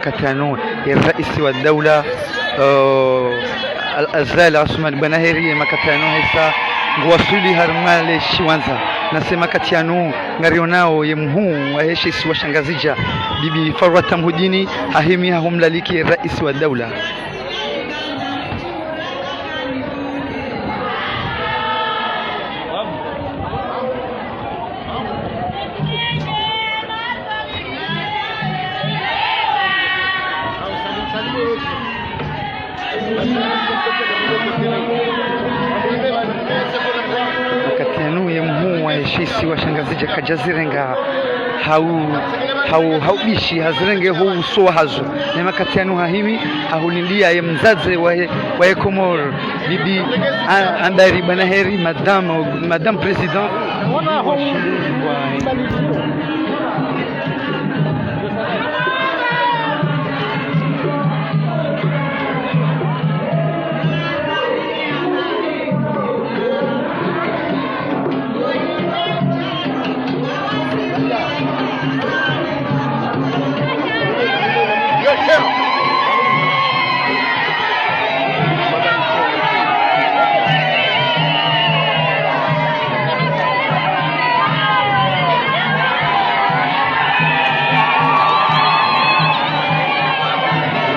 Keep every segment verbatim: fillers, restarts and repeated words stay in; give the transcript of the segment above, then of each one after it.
Makati yanu, ye raisi wa daula, eh, Al-, Azali Assoumani Boinaheri, ye makati yanu hesa nguwaswili harimwa le shiwandza. Nasi makati yanu, ngarionao ye mhuu wahe she isiwa sha Ngazidja, Bibi Farouata Mhudjini, hahimi hahumlaliki ye raisi wa daula. Makati yanu ye mhuu wahe she isiwa sha Ngazidja kadjazirenga hau, hau, hau bishi, hazirenge ho uso wahazo. Ne makati yanu hahimi, hahulindia ye mdzadze wahe, wahe Komori, Bibi A-, Ambari Boinaheri, Madame, Madame Président.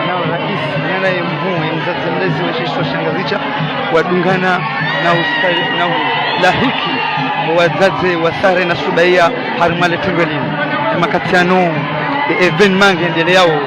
Nao raisi, nana ye mhuu, ye mdzadze mlezi wa she isiwa sha Ngazidja, wadungana na usa-, na ulahiki wadzadze wa sare na subaiya harimwa le tengwe linu. Ye makati yanu, ye événement ngendeleao.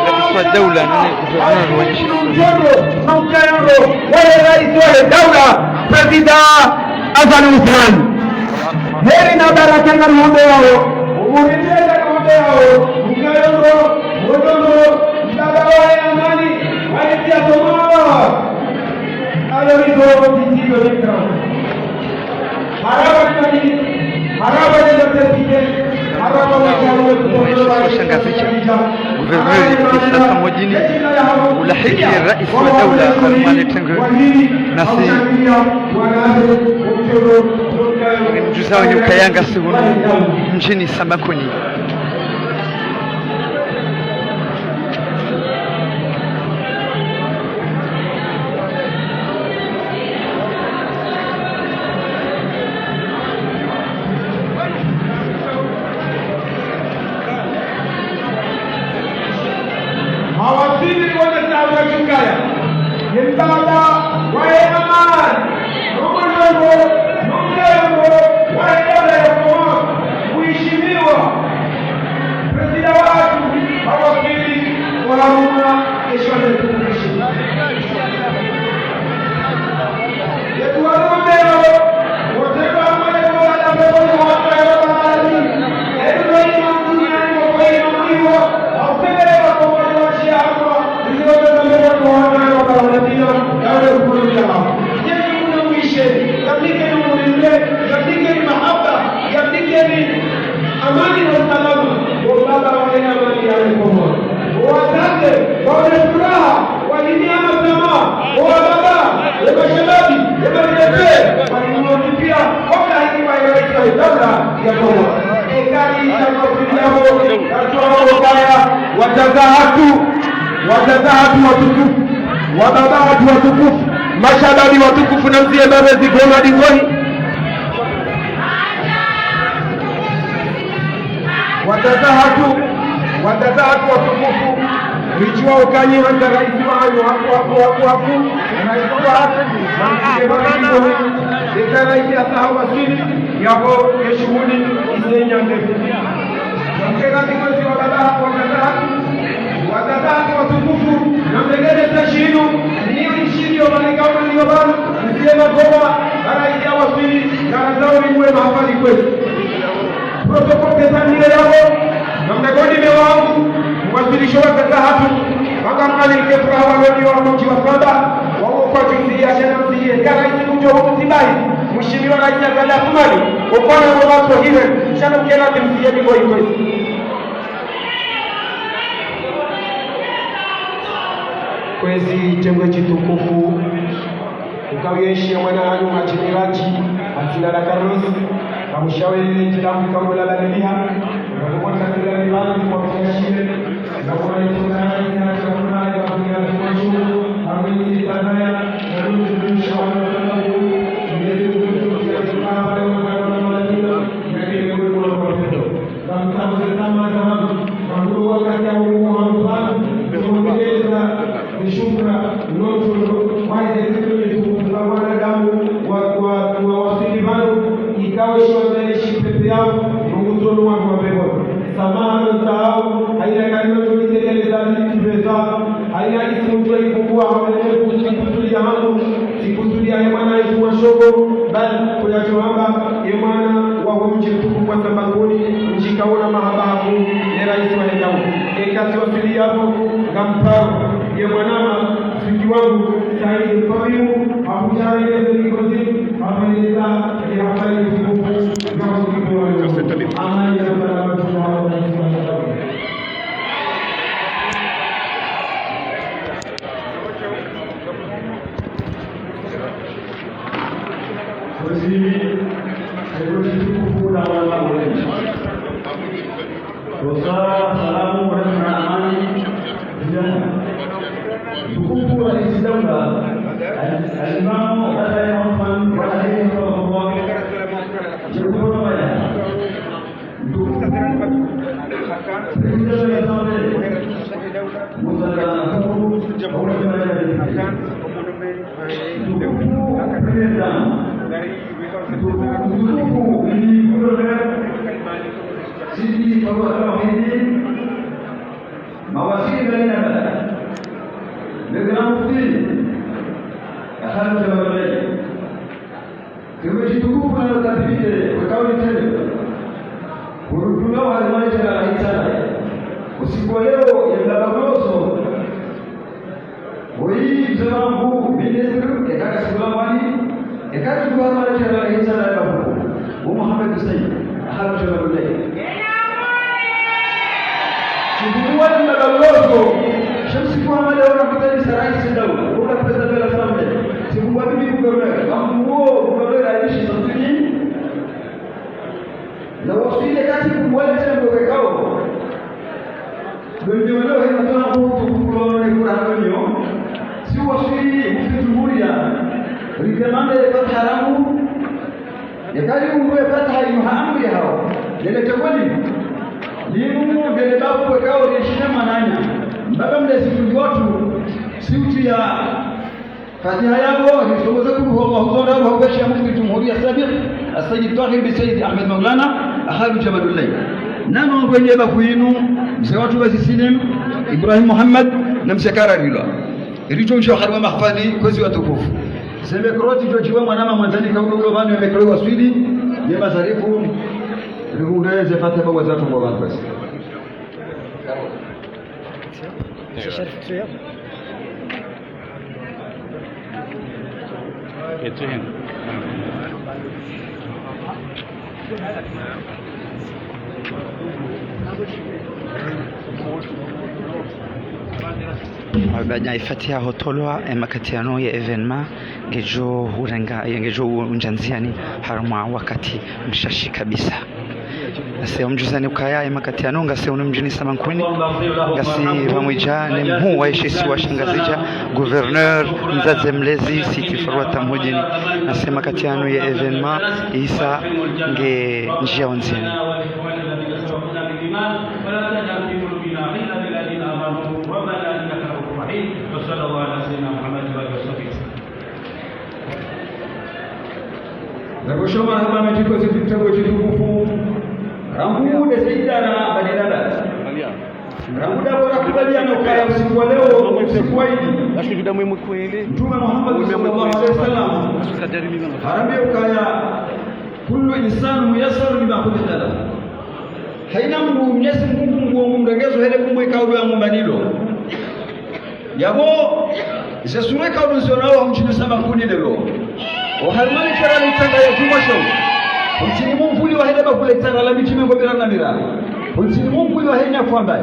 Rais wa daula, nani gouverneur wa nchi. Mauka yao, waye rais wa daula, Président Azali Assoumani. Heri na baraka ngarihombeao, umurindie ngarihombeao, mkayondo, mwodondo, mdada wa amani, wa nchi ya Komori. Alors, il faut continuer le temps. Mara Mheshimiwa Shangazidja, gouverneur wa Msasa Mdjini, ulahiki rais wa daula Azali Assoumani Ouattara, nasi mdjuza wenyu ukaya ngasi hunu mdjini Samakoni. Mawaziri wa Estado wa Turkia, ye mbaba wa ye amani, nongonongo, nongonongo wa ye daula ya Komori, mheshimiwa Prezida watru, mawaziri, waharumwa ye shama ya tukufu. Amani na usalama, wo mbaba waone amani ya Komori. Wo wazazi waone furaha, wahimia matamaa, wo wababa, wo mashababi, wo marefu, wahimia pia, wakati wa rais wa daula ya Komori. Ekali ya mawasiliano, watoto wa ukaya, wazazi hatru, wazazi hatru watukufu, wababa hatru watukufu, mashababi watukufu, na mzie mbaba zigoma dingoni. Wazazi hatru, wazazi hatru watukufu, ridjuwa ukaya nyi hata rais wanyu haku, haku, haku, haku, rais wa hatru, na mkike bari mkike, eka rais ya saha wasili, yapvo ye shuhuli isenya ndefu. Na mkike bari mkike wazazi hatru, wazazi hatru watukufu, na mlegele za shinu, ni mshindi wa malikao na ni wa bana, msile magoma, bara isi ya wasili, na razao ni mwe mahafali kwezi. Protokoli kesamile yapvo, na mdagoni mewangu, mwasilisho wa zaza hatru, waka mkali mkefu hawa lodi wa mdji wa Saba, wa uko kwa juzi ya shana msiye, ya rais mdjo wa msibahi, mheshimiwa rais Azali Assoumani, ukona uwa kwa hile, shana mkena msiye ni kwa ikwezi. Kwezi chengwe chitukufu, ukawuyeshi ya mwana hanyu Madjini Radji, Atsinda la Carlos, kamushawele djitambu kamu la la liliha, na kumwona katika lilani kwa kuyashile, na kumwona itoka na ina chakula ya kuya kumashu, amwini tanaya, na nini kumisha wana sana kuhu, mlezi kumisha kuya kuhu, na kile kuhu kwa peto. Kamtsabuze tama zahabu, mahulu wakati ya umu wa mpana, kumongeleza zishukra, notuno, waize zikuli tukufu za wanadamu, wa, wa, wa wasili pvanu, ikao shiwa zale shipepe yao, Mungu tsonu wa kwa pepo. Samaha no tsao, haina kalima tulitekeleza litibeza, haina isimu tuwa ikubwa, haina ikuti kusuli ya hangu, sikusudia ye mwana yetu wa shoko, bali kuyachohamba ye mwana wa humdji mtukufu wa Sambanguni, mdji kaona mahaba haku, ye rais wa hekao. Eka si wasili yapvo, ngamparo, ye mwana ma, mfiki wangu, Saidi Mfabimu, hakushara ye zeli kozi, hameleza, ye hafali mtukufu, na mtukufu wa leo. Amani ya salama, tunaomba. Kwezi, eko chitukufu na wana wengi. Kosa, salamu, rehma, amani, vijana. Tukufu wa Islamu, al-, al-Imamu, Hassan Osman, wa alayhi rahmatullah. Chukuru maya. Mawasili baina, le grand mufti, ya Khalid Jamal Bey. Kiwe chitukufu na notabilité, wekao ni tele. Kurudunga wa harimani tena la hitsana. Usiku wa leo, ya mlaba mloso. Woyi, mze wangu, ministre, eka kasikula mwani, eka chitukufu harimani tena la hitsana ya babu. Wo Mohamed Hussein, ahalu tena lule. Wali madalozo, shamsi kwa male wana kutani sarai sindau, wana président de l'Assemblée, si kuwa bibi gouverneur, amwo gouverneur alishi santini, na waswili kati kuwa tena kwa kao. Bende wale wa hema tuna kutu kutu wa ne kura anonyo, si waswili mufti jumhuria, ridemande ya fatiha rangu, yakali umwe fatiha inu ha amri hao. Yele tewali. Linu ngele babu kwekao lishine mananya. Mbaba mlezi fundi watu, siuti ya fatiha yabo, nisongoza kulu huwa Allahu zonda, huwa Sheikh Mufti Jumhuria Sabiq, Al-Sayyid Tahir bin Sayyid Ahmed Maulana, Akhalu Jamalullah. Nano ngwenye ba kwinu, mze watu wa Sisilim, Ibrahim Muhammad, na mze Kararilwa. Iricho nsho harwa mahfali, kwezi watukufu. Ze micro tsi djo djiwa mwanama mwandzani kaulo ulo pvanu ye micro waswili, ye mazarifu, rihundre ze fatiha ba wazatu kwa pvanu kwezi. Baada ye fatiha hutolwa, ye makati yanu ye événement ngedjo hurenga, ngedjo undjandziani harumwa wakati mshashi kabisa. Nasi omdjuzani ukaya ye makati yanu ngasi hunu mdjini Samankuni, ngasi pvamwedja ne mhuu wa ye shisiwa sha Ngazidja, gouverneur, mdzadze mlezi, Siti Farwata Mhudjini. Nasi ye makati yanu ye événement, isa nge ndjia ondziani. Ngarosho marahaba mendji kwezi tsi tsango tsi tukufu. Rangu nde ze idara mbali na mbali. Rangu ndapvo rakubaliana ukaya usiku wa leo, usiku wa idi. Mtume Muhammad sallallahu alaihi wasallam harambia ukaya, كل إنسان ميسر لما خلق له. Haina mndru Mwenyezi Mungu ngu, ngu mrengezo hele kumwe kaulo ya mumbanilo. Yabo, ze sura kaulo nzio nao wa mdjini Samankuni leo. Oharumwa le djera la itsanga ya kumasho. Ntsini mumvuli wa hele bakule itsanga la midji mengo miraru na miraru. Ntsini mumvuli wa hele nyafwamba.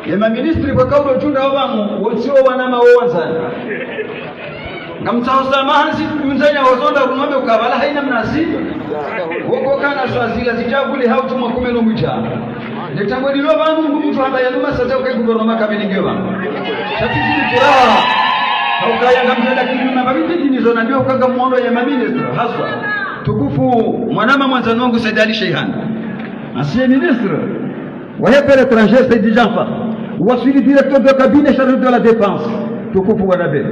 Ye maministri kwa kaulo djunda wa pvanu, wontsi wo wanama wo wandzani. Ngamtsaho samaha nsi, mdzanya wazonda kunombe ukabala haina mnasi. Woko kana swazila zidjabuli hau tumwa kume no mwidja. Ne tsango lilo pvanu, ngu mndru hamba ya numa sadza uke gouvernement kamili ngiyo pvanu. Sha tsi zili kuraha. Haukaya ngamdjenda kinyume mabiti dini zona ndio ukaga mwondo ye maministri. Haswa. Tukufu, mwanama mwandzani wangu Said Ali Sheihani. Ancien ministre. Wa he affaires étrangères, Said Djanfa. Waswili directeur de cabinet chargé de la défense, tukufu wa Nabe.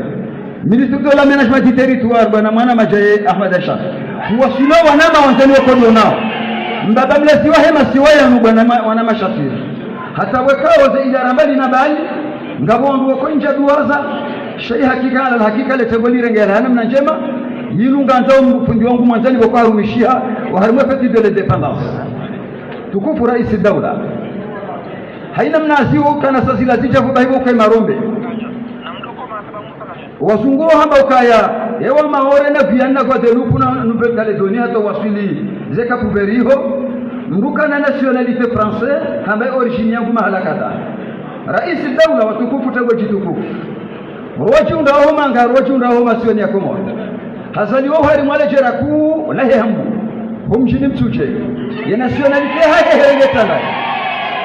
Ministre de l'aménagement du territoire, bwana mwana Madjae Ahmed Aisha. Waswili wanama wandzani woko nao. Mbaba mlezi wa he masiwa yanu bwana ma-, wanama Shafiri. Hata wekao ze idara mbali na mbali, ngapvo wandru woko ndja duwaza, sha ye hakika, ala hakika le tsango lirenge la namna ndjema, yinu ngandzo mfundi wangu mwandzani woko harumishiha, oharumwa fête de l'indépendance. Tukufu raisi daula. Haina mnasi wo kana swazila zidja fuba hivo kwe marombe. Wazungu wo hamba ukaya, ewa Maore na Guyane na Guadeloupe na Nouvelle-Calédonie hata waswili ze Cap-Vert iho, mndru kana nationalité français, hamba origine yangu mahala kadha. Raisi daula watukufu tsango djitukufu. Rodjunda ho manga, rodjunda ho masiwani ya Komori. Hazaliwa oharumwa le djera kuu la he Hambu. Ho mdjini Mtsudje. Ye nationalité yahahe herenge tala.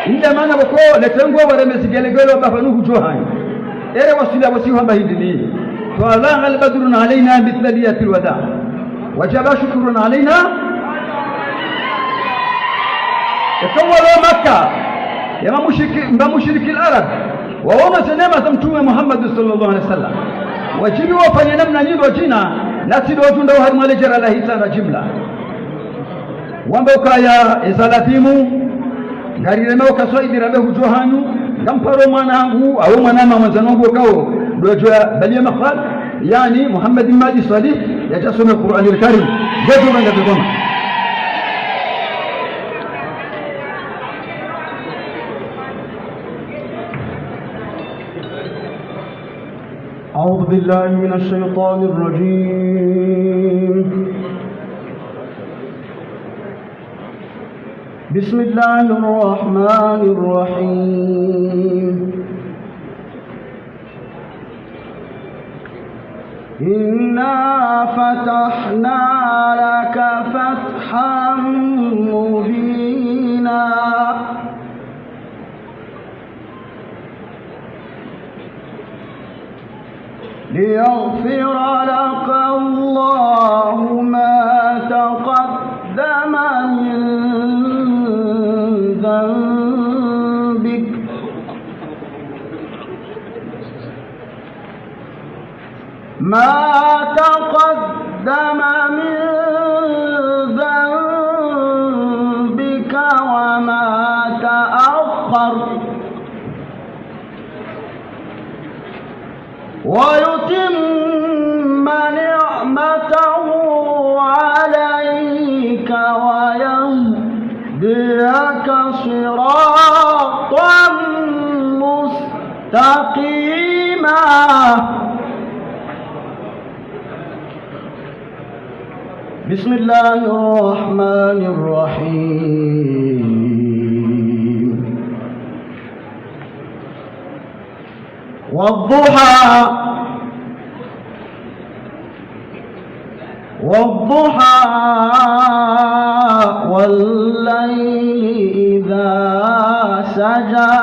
Inde mana woko le tsango wareme zigelegele wamba pvanu hudjo hanyu. Ere waswili apvo si hamba hindri ni. طلع بدر علينا مثل ثنيات الوداع. وجب شكر علينا. Eka walo Makka. Ye mamushiriki, mamushiriki al-Arab. Waona ze neema za Mtume Muhammad sallallahu alaihi wasallam. Wadjibu wafanye namna nyindji djina, nasi ndo djunda oharumwa le djera la hitsanga djimla. Wamba ukaya eza ladhimu, ngarireme ukaswa idira be hudjo hanyu, ngamparo mwana hangu, awo mwanama mwandzani wangu okao, ndo djo ya baliya mahfal, yaani Muhammad Madi Salih, yadja some Qur'an al-Karim, ndo djo banga dogoma. أعوذ بالله من الشيطان الرجيم. بسم الله الرحمن الرحيم. إنا فتحنا لك فتحا مبينا. ليغفر لك الله ما تقدم من ذنبك، ما تقدم من ذنبك وما تأخر، ويتم نعمته عليك ويهديك صراطا مستقيما. بسم الله الرحمن الرحيم. والضحى، والضحى، والليل إذا سجى.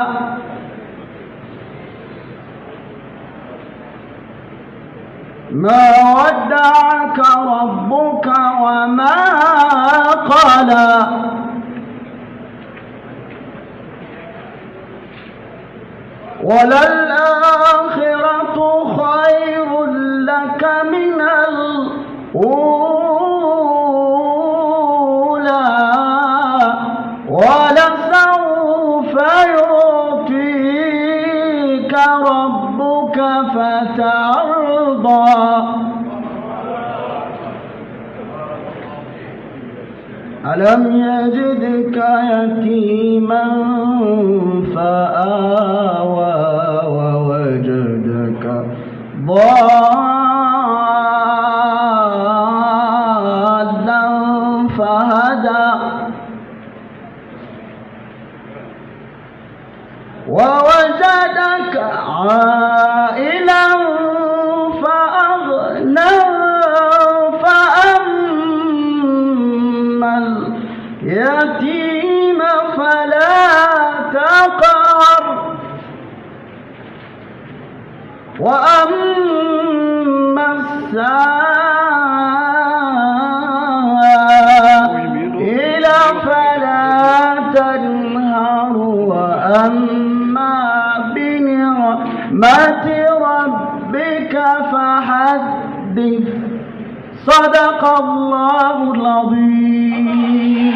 ما ودعك ربك وما قلى. وللآخرة خير لك من الأولى، ولسوف يعطيك ربك فترضى. ألم يجدك يتيما فآوى، ووجدك ضالا فهدى، ووجدك عائلا فأغنى، فأما اليتيم فلا تقهر، وأما السائل فلا تنهر، وأما بنعمة ربك فحدث. صدق الله العظيم.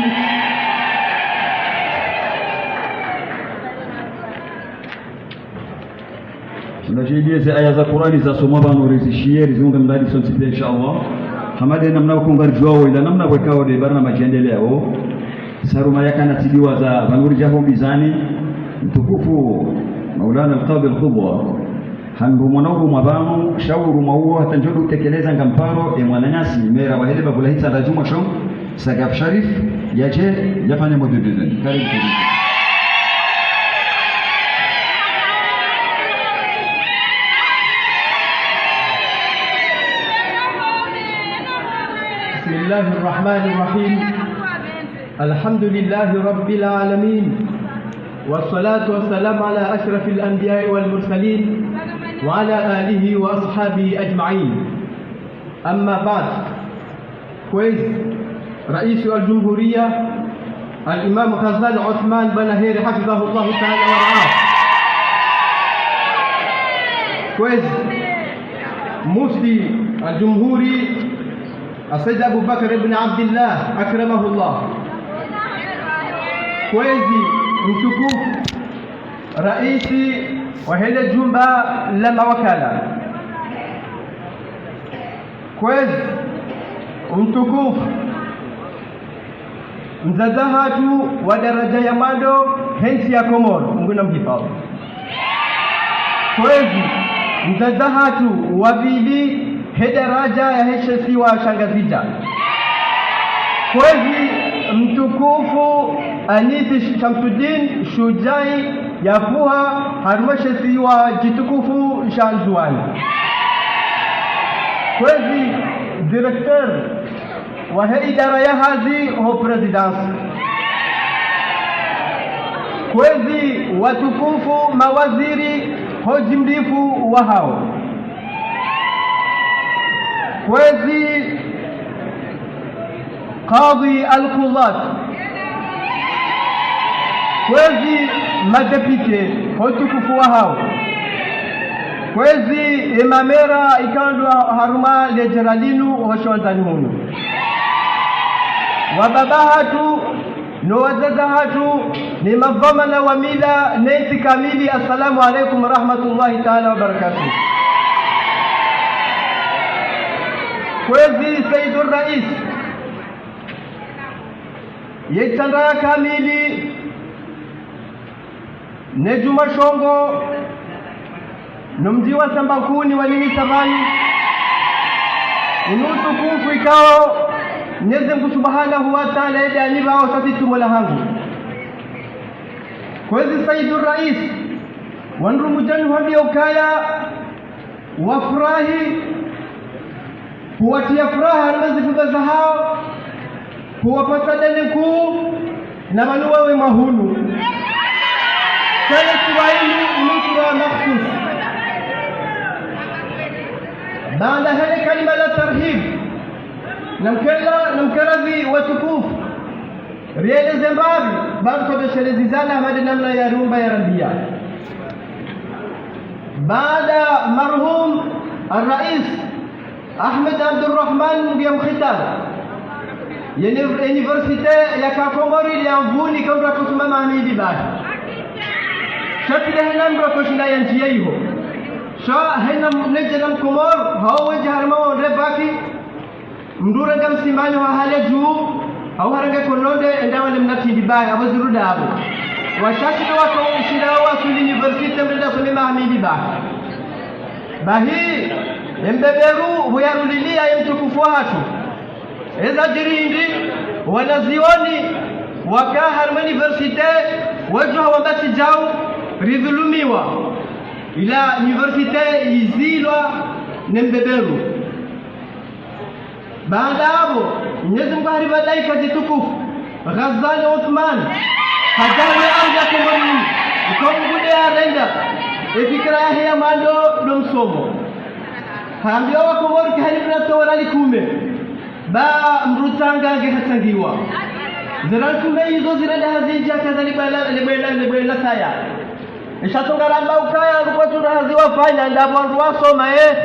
Mnadjaliye ze aya za Kur'ani zasomwa pvanu rizishiye, rizihundre mdadi sontsi piya, insha Allah. Hama de namna uko ngaridjuwao, ila namna wekao de barnamaji yendeleao. Saruma yakana tidiwa za pvanu ridjaho mbizani, mtukufu Maulana Al-Kadhi Al-Kubwa. Handru mwana urumwa pvanu, sha urumwa uwo hata ndjo utekeleza ngamparo, e mwananyasi, mera wa hele bavu la Hitsandra Djumwa sho, Sagaf Sharif, yadje, yafanye mode de donne. Karibu, karibu. بسم الله الرحمن الرحيم. الحمد لله رب العالمين. والصلاة والسلام على أشرف الأنبياء والمرسلين وعلى آله وأصحابه أجمعين. أما بعد. Kwezi Raisi wa Jumhuriya, Al-Imam Ghazali Othman Bwana Heri, hafidhahullahu taala wa raah. Kwezi Mufti al-Jumhuri, Said Abubakar ibn Abdillah, akramahullah. Kwezi mtukufu Raisi wa hele jumba la mawakala. Kwezi mtukufu mdzadze hatru wa daraja ya mwando he ntsi ya Komori, Mungu namhifadhwi. Kwezi mdzadze hatru wa pvili he daraja ya he she isiwa sha Ngazidja. Kwezi Mtukufu Anisi Shamsuddin Shujai, yapvuha harumwa she isiwa shitukufu sha Ndzuwani. Kwezi directeur wahe idara ya hazi ho présidence. Kwezi watukufu mawaziri ho ujimlifu wahao. Kwezi Kadhi al-Qudhat. Kwezi madéputé ho utukufu wahao. Kwezi emamera ikao ndo harumwa ledjera linu ho shiwandzani hunu. Wababa hatru, no wadzadze hatru, ne madhwamana wa mila, ne ntsi kamili, assalamu alaikum warahmatullahi taala wabarakatuh. Kwezi Sayyid Rais, ye Itsandraya kamili, ne Djumwashongo, no mdji wa Sambakuni wa Nimisabani, inu utukufu ikao Mwenyezi Mungu Subhanahu wa Taala yende yanipvao sha tsi tumo lahangu. Kwezi Sayyid Rais, wandru mdjani hwambiya ukaya wafurahi, huwatriya furaha harumwa ze zifuba zahao, huwapvasa deni kuu, na pvanu wawe mahunu. Kale kuwa inu nusura makhsus. Baanda hele kalima la tarhib, namkela, namkarazi watukufu, rieleze mbapvi, bado twabeshelezizana hama nde namna ya rumba ya rambiya. Baanda marhum Rais Ahmed Abdurrahman Mngu yamkhitari, ye ni-, université ya Komori ili ya Mvuni, kamdru akosoma maha mili bahi. Sha tsi nde hena mdru akoshinda ya ndziya iho. Sha hena mnedje na Mkomori, hao wendji harumwa wandre baki, mdru urenge msimani wa hale dju, hau harenge kononde, enda wale mna tindi bahi, apvo zirudi apvo. Washashi ndo wako ushinda wasuli université, mdru ende asome maha mili bahi. Bahi, embeberu, huyaruliliya ye mtukufu hatru. Eza djiri hindri, wanazioni waka harumwa université, wadjuha wamba tsi djau, ridhulumiwa. Ila université izilwa ne mbeberu. Baanda apvo, Mwenyezi Mungu haripva daika djitukufu, Ghazali Othman, hadja harumwa ardhi ya Komori, iko Mungu nde yarenda, efikira yahe ya mwando ndo msomo. Hambiya Wakomori kihali mna towa rali kume. Ba mdru tsanga nge hatsangiwa. Zira kume izo zirende hazi ndja kaza libwela, libwela, libwela saya. Isha tsunga ramba ukaya ruko tuna hazi wafanya ndapvo wandru wasoma, eh.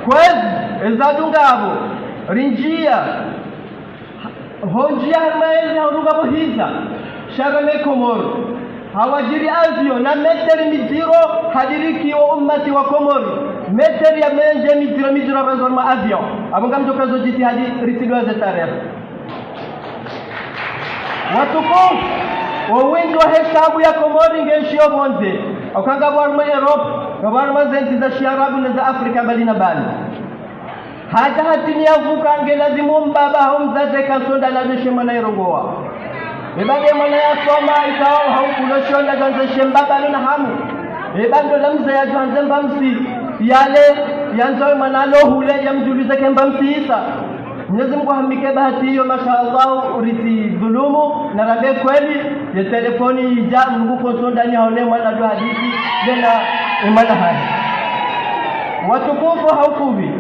Kwezi, eza dunga apvo, rindjiya. Ho ndziya harumwa ezi haurunga pvo hiza, sha rame Komori. Hawadjiri avion na metri midziro, hadirikiwa ummati wa Komori. Metri ya mendje midziro, midziro apvo zo harumwa avion. Apvo ngamdjo kazo djitihadi ritsidwa ze tarehi. Watukufu, wo windji wa hesabu ya Komori nge nshiyo pvondze. Oka ngapvo harumwa Europe, ngapvo harumwa ze ntsi za shiarabu ne za Afrika mbali na mbali. Hata hatini ya vuka nge lazimu mbaba hau mdzadze kansonda lazeshe mwana yerongowa. Eba nge mwana yasoma ikao hau kuloshonda kanzeshe mbaba lona hamu. Eba ndo la mze yadjo handze mbamsi yale, yandzo mwana lo hule yamdjulize ke mbamsi isa. Mwenyezi Mungu hamike bahati iyo, masha Allah, uritsi dhulumu, na rambe kweli, ye telefoni idja, Mungu konsonda ni haone mwana ndo hadisi, yena emwana hahe. Watukufu haukubi.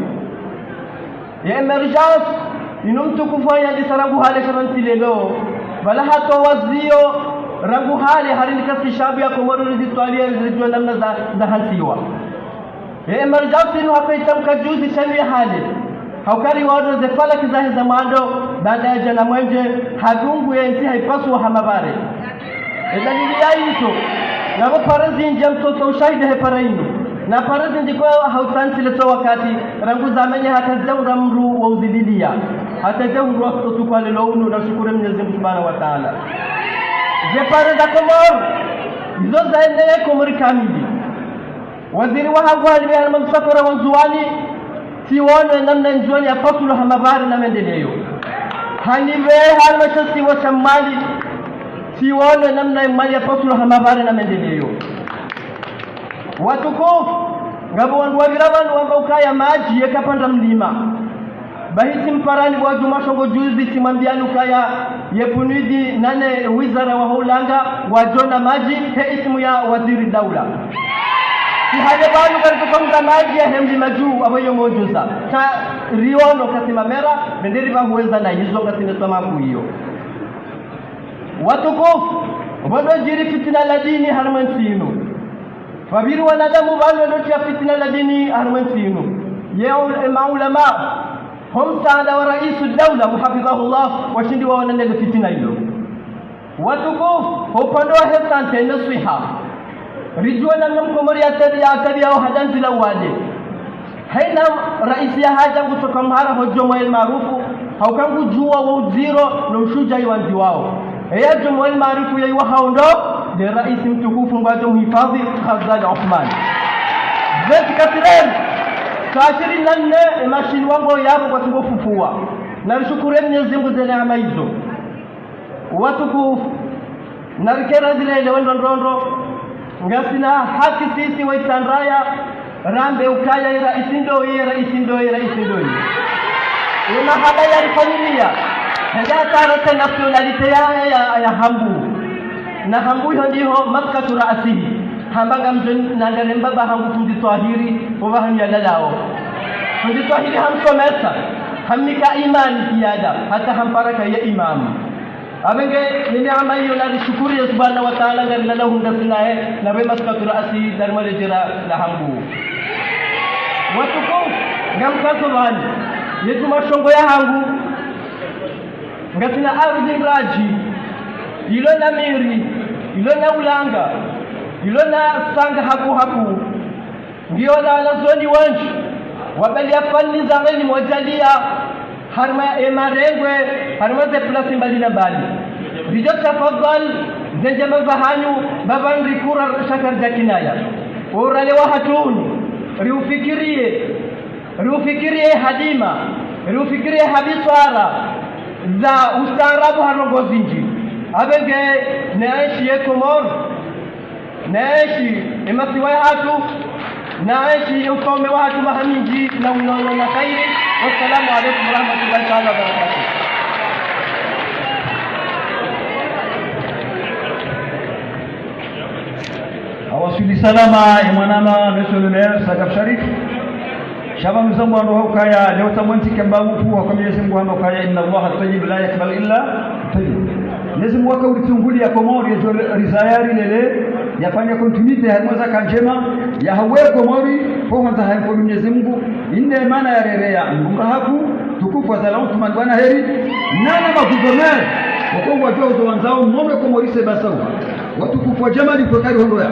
Ye émergence, inu mtukufu yandisa rangu hale sha rantsi lelo. Pvala hatowa ziyo rangu hale harindika sishabu ya Komori rizitwaliya rizijue namna za, za hantsiwa. Ye émergence inu hakayitamka juzi shani ya hale. Haukari waona ze falaki zahe za mwando, baanda ya djana mwenje, hadungu ye ntsi haipasuwa ha mapvare. Edalili ya izo, yapvo pare zindji ya mtoto ushahidi he pare inu. Na pare zindji kwa hautsantsi letso wakati, rangu zamenya hata zidja ura mdru wa uzililiya. Hata zidja ura wa kutotukwa lelo unu na shukuru Mwenyezi Mungu Subhanahu wa Taala. Ze pare za Komori, izo zaendeye Komori kamili. Waziri wahangu halibe harumwa msafara wa Ndzuwani, tsiwono namna Ndzuwani ya pasulo ha mapvare na maendeleyo. Hanipveha harumwa she isiwa sha Mwali, tsiwono namna ye Mwali yapasula ha mapvare na maendeleo. Watukufu, ngapvo wandru wapvira pvanu wamba ukaya madji yeka panda mlima. Bahi tsimparani bo Djuma Shongo juzi tsimwambiani ukaya ye PNUD nane wizara wa hulanga wadjona madji he ismu ya waziri daula. Tsi hale pvanu karitsoka mdra madji yahe mlima dju apvo yo modjoza. Ka riwono kasi mamera, benderi pvahuweza na izo kasi netwa maku iyo. Watukufu, pvondro djiri fitina la dini harumwa entsi inu. Pvapviri wanadamu pvanu wandro tria fitina la dini harumwa entsi inu. Ye ul-, e maulama, ho msaada wa Raisu Daula, muhafidhahullah, washindi waonane le fitina ilo. Watukufu, ho upande wahe sante ne swiha. Ridjuwa namna mkomori ya tabi, ya tabi yao hadanzi la wade. Haina raisi yahadja ngutsoka mhara ho Jomo El Maarufu, hauka ngudjuwa wo udziro no ushudjai wandziwao. Eya Jomo El Maarufu yaiwa haondo, nde raisi mtukufu Mngu adjo mhifadhi Azali Assoumani. Vingt-quatre heures, saa ishirini na nne, e mashini wangu yapvo kwatsi ngo fufua. Narishukuru Mwenyezi Mngu ze neema izo. Watukufu, narikera zilelewe ndrondrondro, ngasina haki sisi wa Itsandraya, rambe ukaya ye raisi ndoyi, ye raisi ndoyi, ye raisi ndoyi. Ye mahaba yarifanyilia, hende atara tena nationalité ya, ya, ya Hambu. Na Hambu iho ndiho maskatu raasihi. Hamba ngamdjo nangare mbaba hangu fundi Twahiri, opvahanu yalalao. Fundi Twahiri hamsomesa, hamnika imani ziyada, hata hampara kaye imamu. Apvenge, ye neema iyo narishukuriye Subhanahu wa Ta'ala, ngarilala hundra sinaye, na pve maskatu raasihi, darimwa ledjera la Hambu. Watukufu, ngamkaso pvani, ye Djuma Shongo ya hangu, ngasina ardhi ndradji, ilo na miri, ilo na ulanga, ilo na sanga haku haku. Ngiyo na wanazuoni wendji, wabaliya fani za ngeni mwajalia, harumwa ye marengwe, harumwa ze plasi mbali na mbali. Ridjo tafadhali, ze ndjema zahanyu, baba ndrikura shakari za kinaya. Urale wahatru unu, riufikiriye, riufikiriye hadima, riufikiriye ha biswara, za ustaarabu ha ndrongoo zindji. Apvenge, ne enshi ye Komori. Na enshi ye masiwa yahatru, na enshi ye ufaume wahatru maha mindji na unono na kheri. Wassalamu alaikum warahmatullahi taala wabarakatuh. Awaswili salama, ye mwanama, monsieur le maire, Sagaf Sharif. Sha pvanu zangu wandru hukaya, leo tsamwantike mbavu kuu, hukaya Mwenyezi Mngu hamba hukaya, إن الله طيب لا يقبل إلا طيبا. Mwenyezi Mngu haka uritsunguliya Komori, yadjo rizaya rilele, yafanya continuité, harumwa zaka ndjema, yahawe Komori, ho hwandza haye mkono Mwenyezi Mngu, inde mana yarereya, Mngu haku, tukufu wa zala Uthman bwana heri, nana ma gouverneur, wakongo wadjuwa uzo wandzao, mwono Komori se basau. Watukufu wa djamali kwa kari hondo ya.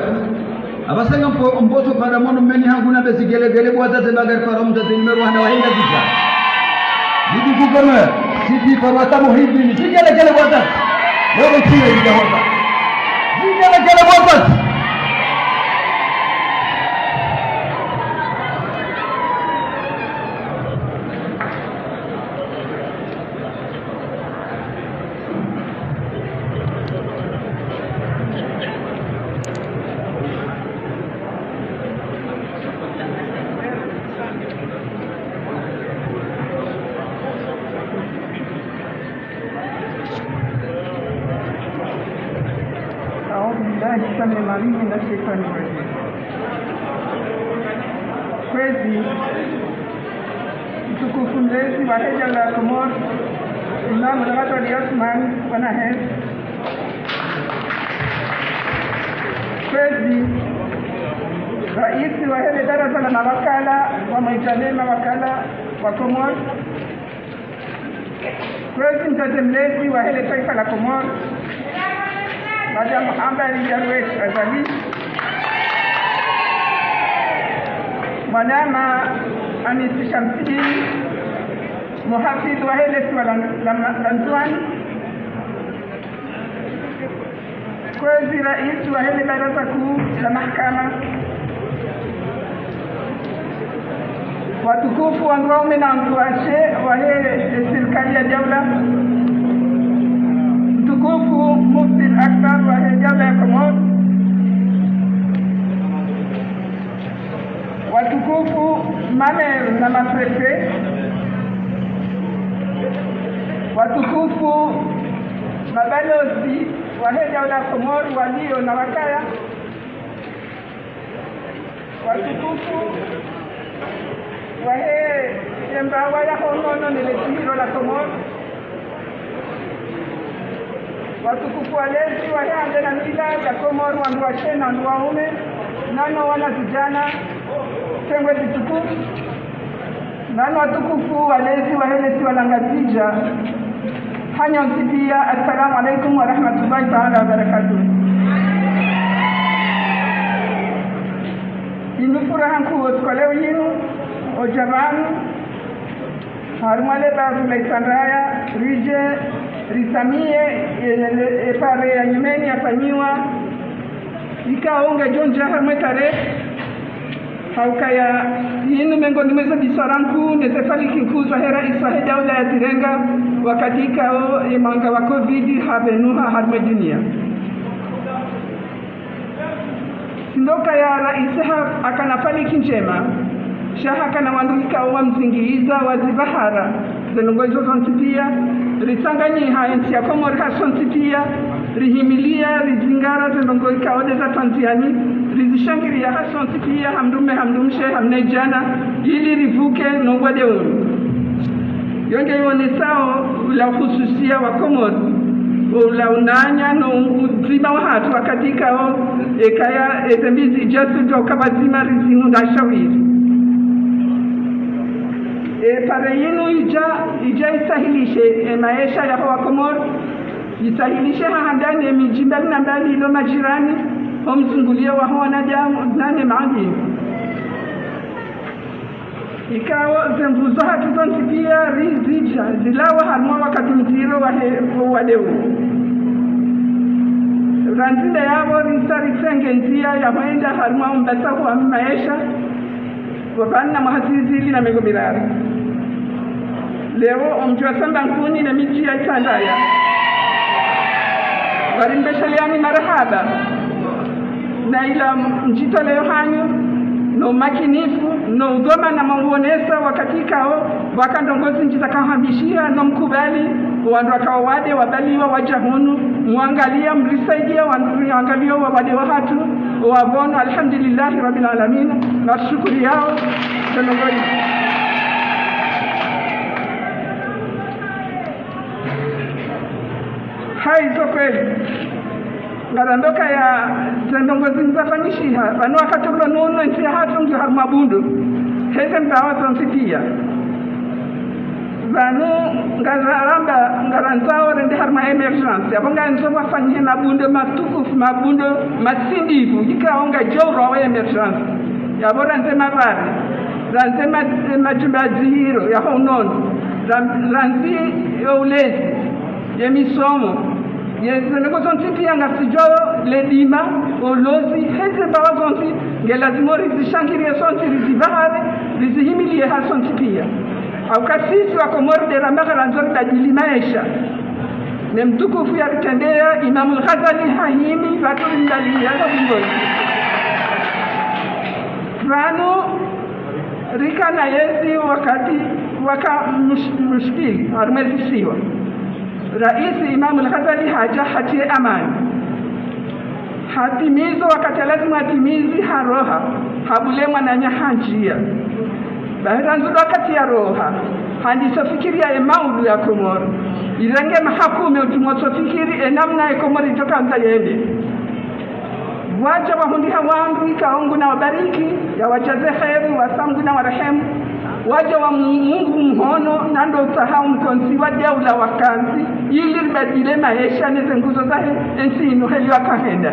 Apvasa ngambo, mboso para mwono meni hangu na be zigelegele bo wadzadze bagari para mdzadze numéro hana wahenda zidja. Nidi gouverneur, sidi para wata muhibini, zigelegele bo wadzadze. Leo mtine zidja hoza. Zigelegele bo wadzadze. أعوذ بالله السميع العليم من الشيطان الرجيم. Kwezi, mtukufu mlezi wahe daula ya Komori, Imam Azali Assoumani, bwana heri. Kwezi, raisi wahe le baraza la mawakala, wa mwaitale mawakala wa Komori. Kwezi, mdzadze mlezi wahe le taifa la Komori, Madame Ambari Darwesh Azali. Mwanama Amisi Shamsidine, muhafidhu wahe le isiwa la, la, la Ndzuwani. Kwezi, raisi wahe le baraza kuu la mahakama. Watukufu wandru waume na wandru washe wahe sirikali ya daula. Mtukufu Mufti Akbar wahe daula ya Komori. Watukufu mameya na maprefe. Watukufu mabalozi wahe daula ya Komori walio na wakaya. Watukufu wahe yembawa ya honono ne letsihiro la Komori. Watukufu walezi wahe ande na mila ya Komori, wandru washe na wandru waume, nano wanazidjana, tengwe zitukufu. Nano watukufu walezi wahe lesiwa la Ngazidja, hanyu nyontsi pia, assalamu alaikum wa rahmatullahi taala wa barakatuh. Inu furaha nkuu osiku wa leo yinu, odja pvanu, harumwa le bavu la Itsandraya, ridje, risamiye, e, e, e pare ya nyumeni yafanyiwa, ikao ngedjo ndja harumwa e tarehi, ha ukaya yinu mengoni mwa ze biswara nkuu ne ze faliki nkuu zahe raisi wahe daula yazirenga, wakati ikao ye mwanga wa covid hapvenuha harumwa e dunia. Tsi ndo ukaya raisi ha, hakana faliki ndjema, sha hakana wandru ikao wamzingiza, wazipvahara ze ndrongoo izo zontsi pia, ritsanganyiha entsi ya Komori hasontsi pia, rihimilia, rizingara ze ndrongoo ikao nde za twandziani, rizishangiria hasontsi pia, ha mdrume, ha mdrumshe, ha mnadjana, ili ripvuke no uwade unu. Yo nge yonesao ula uhususia wa Komori, ula unanya no udzima wahatru wakati ikao, ekaya, eze mbi zidja sudja uka pvadzima rizinu nda shawiri. E pare yinu idja, idja isahilishe, e maesha yaho wa Komori, isahilishe ha handani e midji mbali na mbali ilo majirani, ho mzungulio waho wanadamu, nane maadini. Ikao ze nvuu zahatru zontsi pia rizidja, zilawa harumwa wakati mdziro wahe uwade unu. Randzi nde yapvo risa ritsenge ndzia ya hwenda harumwa umbasa wa maesha, wa pvanu na mwaha zihwi zili na mengo miraru. Leo omdji wa Samba Nkuni ne midji ya Itsandraya, warimbesheleani marahaba na ila mdjitoleo hanyu, no umakinifu, no udhwamana mwa uonesa wakati ikao, pvwaka ndrongoo zindji zaka hambishiha, no mkubali, wandru wakao wade, wabaliwa, wadja hunu, mwangalia, mrisaidia, wandru riangalia, wawade wahatru, wapvono, alhamdulillahi rabbil alamina, na shukuri yao, ze ndrongoo izo. Haizo kweli. Ngarambe ukaya ze ndrongoo zinu zafanyishiha, pvanu wakati ulo nunu entsi yahatru ngiyo harumwa bundo. Heze mbawa zontsi pia. Pvanu ngararamba, ngarandzao rende harumwa émergence. Yapvo ngarandzo pvwafanyihe mabundo matukufu, mabundo masindivu, ikao ngadjo urwa wa émergence. Yapvo randze mapare, randze ma-, majumba ya dzihiro, yaho unono, ra-, randzi yo ulezi, ye misomo, ye ze ndrongoo zontsi pia ngasidjuao le dima, ulozi, heze mbawa zontsi, nge lazimu rizishangirie sontsi, rizipvahare, rizihimilie hasontsi pia. Hauka sisi wa Komori nde ramba ngarandzo ribadili maesha. Ne mtukufu yaritrendea, Imamul Ghazali hahimi, pvatsu rimdalilia za bingoni. Pvanu, rika na yezi wakati waka mush-, mushkili, harumwa ezisiwa. Raisi Imamul Ghazali hadja hatrie amani. Hatimizo wakati ya lazimu hatimizi haroha, habule mwananya handjia. Bahi randzu wakati yaroha, handiso fikiria ye maudu ya Komori. Irenge mahakume utumo so fikiri, e namna ye Komori idjo kandza yende. Wadja wahundriha wandru ikao Mngu na wabariki, yawadjaze kheri, wasa Mngu na warehemu. Wadja wa Mngu mhono, na ndo utsaha umkontsi wa daula wakantsi, ili ribadile maesha ne ze nguzo zahe, entsi inu heli wakahenda.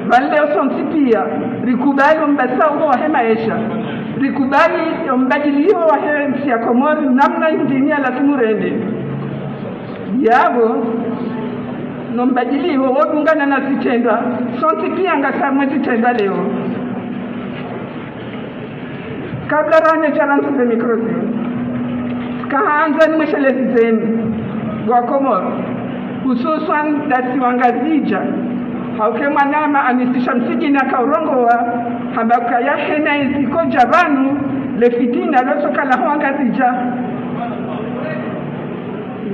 Pvale leo sontsi pia, rikubali umbasa uho wahe maesha. Rikubali umbadiliho wahe ntsi ya Komori, namna indini ya lazimu rende. Yapvo, no mbadiliho wodungana na zitrendwa, sontsi pia ngasi harumwa zitrendwa leo. Kabla rane djarandzi ze mikro zinu, tsika handza nimwesheleze zeni wa Komoro, hususwan ndasi wa Ngazidja. Hauka mwanama Amisi Shamsidine akaurongowa, hamba ukaya hena iziko dja pvanu le fitina lotsokala ho Ngazidja.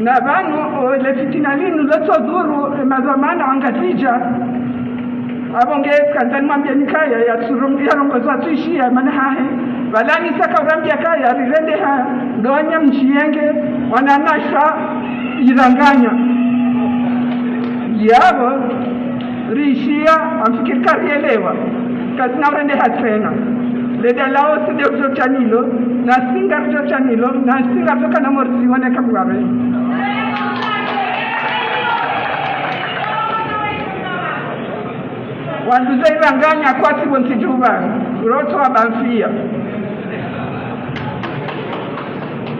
Na pvanu, o, le fitina linu lotsodhuru, e, madhwamana wa Ngazidja. Apvo nge tsika handza nimwambiyeni kaya ya tsuro-, ya rongozi wa twishiya mana hahe. Pvala nisa kaurambiya kaya rirendeha ndo wanya mdji yenge wananyasha iranganya. Yapvo rishiya, ngamfikiri karielewa. Kasina urendeha tsena. Le dalao si de ujo chanilo, nasi ngarujo chanilo, nasi ngarujo kana morisi wone kamgwabe. Wandru ze iranganya kwatsi pvo ntsi djuwa, rotso wa bamfiya.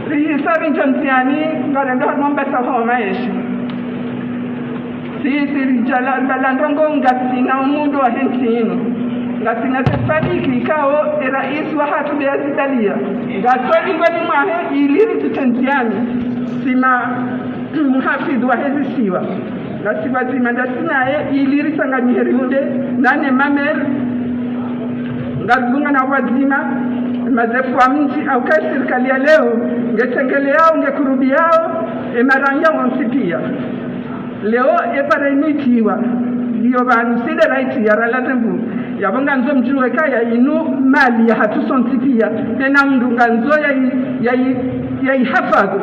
Rihisa rinjo ndziani, ngarendo harumwa mbasa ho maesha. Sisi ridjala, ridjala ndrongo ngasina umundru wahe ntsi inu. Ngasina ze fadhili ikao, e raisi wahatru be yazidaliya. Ngasoli ngoni mwahe ili ritsi tsendziani. Sima muhafidhu wahe zisiwa. Ngasi pvwadzima ndasi naye ili risanganyihe rihundre, nane mamer. Ngaridungana pvwadzima, mazefu wa mdji, hauka e sirikali ya leo, nge tsengeleyao, nge kurubiyao, e maranya wontsi piya. Leo e pare inu itiwa, iyo pvanu si de raiti ya ralaze mbu. Yapvo ngandzo mdjuwe kaya inu mali yahatru sontsi piya, hena mndru ngandzo yayi, yayi, yayi hafadhu.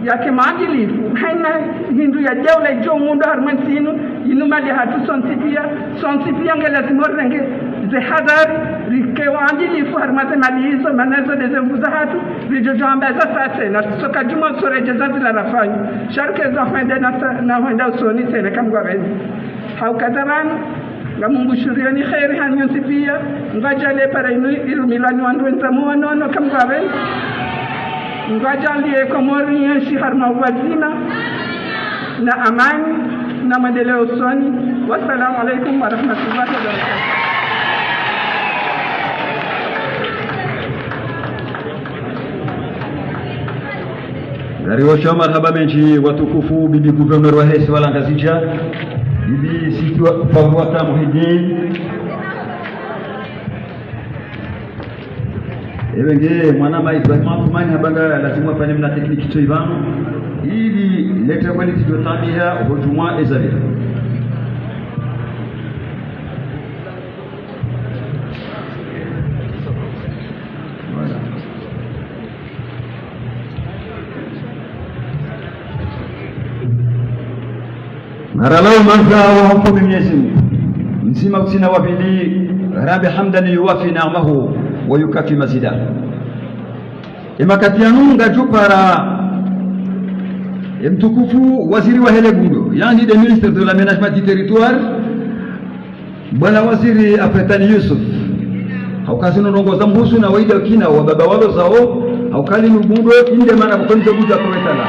Yake maadilifu, hena hindru ya daula ijo mundru harumwa ntsi inu, inu mali yahatru sontsi piya, sontsi piya nge lazimu rirenge ze hadhari, rike waadilifu harumwa ze mali izo, mana izo de ze nvu zahatru, rijo jo amba za sase, na tsoka djumwa tsoredjeza zila rafanya. Sha rike za hwenda na sa-, na hwenda usoni tsena kamgwabeni. Hauka za pvanu, ngamumbushuriyoni kheri hanyu ntsi piya, ngwadjaliye para inu irumilwa ni wandru wendza muwonono kamgwabeni. Ngwadjaliye Komori yenshi harumwa upvwadzima, na amani, na mwendeleo usoni. Wassalamu alaikum warahmatullahi wabarakatuh. Ngariwasha marahaba mendji watukufu, bibi gouverneur wahe isiwa la Ngazidja, bibi Sitti wa, Faruata Muhidine. Ewe nge mwanama Ibrahima Atumani hamba nga lazimu afanye mna tekniki tso ipvanu, ili leta kweli tijo tabiha, hojumwa ezalira. Voilà. Ngaralao mandza wa hukumu Mwenyezi Mungu. Mdzima kutsina wa pvili, Rabbi hamdan yuwafi ni'amahu wa yukafi mazidah. Emakati yanu ngadjupara emtukufu waziri wahe le bundo, yaani le ministre de l'aménagement du territoire, bwana waziri Afetani Yusuf. Hauka zinu ndrongo za mhusu na waida kina wa baba walo zao, hauka linu bundo inde mana bukonze buja kwetala.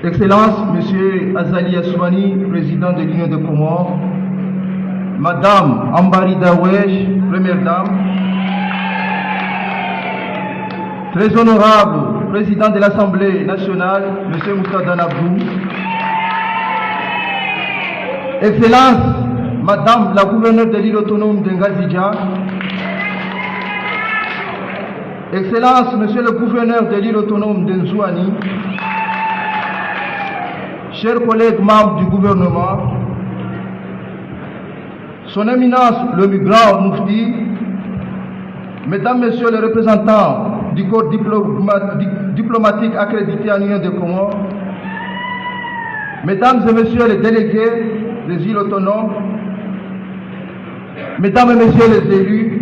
Excellences, Monsieur Azali Assoumani, Président de l'Union des Comores, Madame Ambari Darwesh, Première Dame, Très Honorable Président de l'Assemblée Nationale, Monsieur Moustarda Abdou, Excellences, Madame la Gouverneure de l'Île Autonome de Ngazidja, Excellences, Monsieur le Gouverneur de l'Île Autonome de Ndzuani, chers collègues membres du gouvernement, Son Éminence le Grand Mufti, Mesdames, Messieurs les représentants du corps diploma-, di-, diplomatique accrédité à l'Union des Comores, Mesdames et Messieurs les délégués des îles autonomes, Mesdames et Messieurs les élus,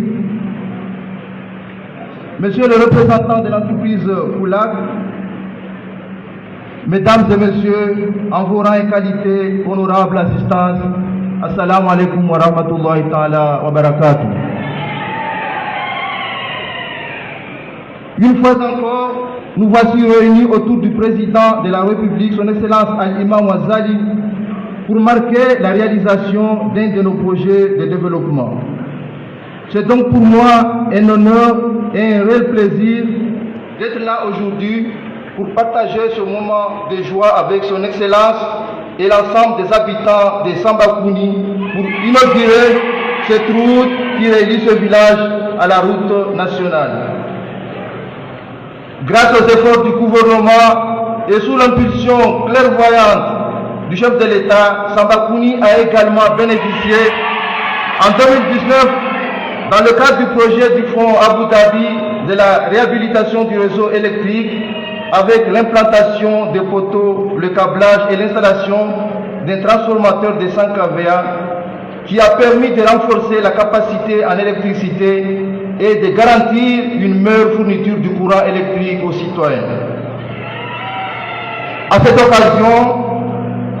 Monsieur le représentant de l'entreprise Foulac, Mesdames et messieurs, en vos rangs et qualités, honorable assistance, Assalamu alaikum wa rahmatullahi ta'ala wa barakatuh. Une fois encore, nous voici réunis autour du président de la République, son Excellence Al-Imam Azali, pour marquer la réalisation d'un de nos projets de développement. C'est donc pour moi un honneur et un réel plaisir d'être là aujourd'hui pour partager ce moment de joie avec son Excellence et l'ensemble des habitants de Sambakuni pour inaugurer cette route qui relie ce village à la route nationale. Grâce aux efforts du gouvernement et sous l'impulsion clairvoyante du chef de l'État, Sambakuni a également bénéficié en deux mille dix-neuf, dans le cadre du projet du fonds Abu Dhabi de la réhabilitation du réseau électrique, avec l'implantation des poteaux, le câblage et l'installation d'un transformateur de cent K V A, qui a permis de renforcer la capacité en électricité et de garantir une meilleure fourniture du courant électrique aux citoyens. À cette occasion,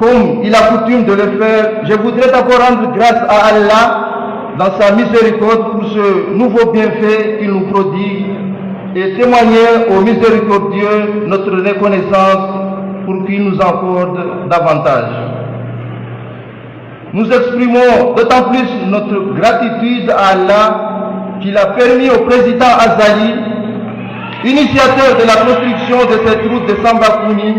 comme il a coutume de le faire, je voudrais d'abord rendre grâce à Allah dans sa miséricorde pour ce nouveau bienfait qu'il nous prodigue et témoigner au miséricordieux notre reconnaissance pour qu'il nous accorde davantage. Nous exprimons d'autant plus notre gratitude à Allah qui l'a permis au président Azali, initiateur de la construction de cette route de Sambakuni,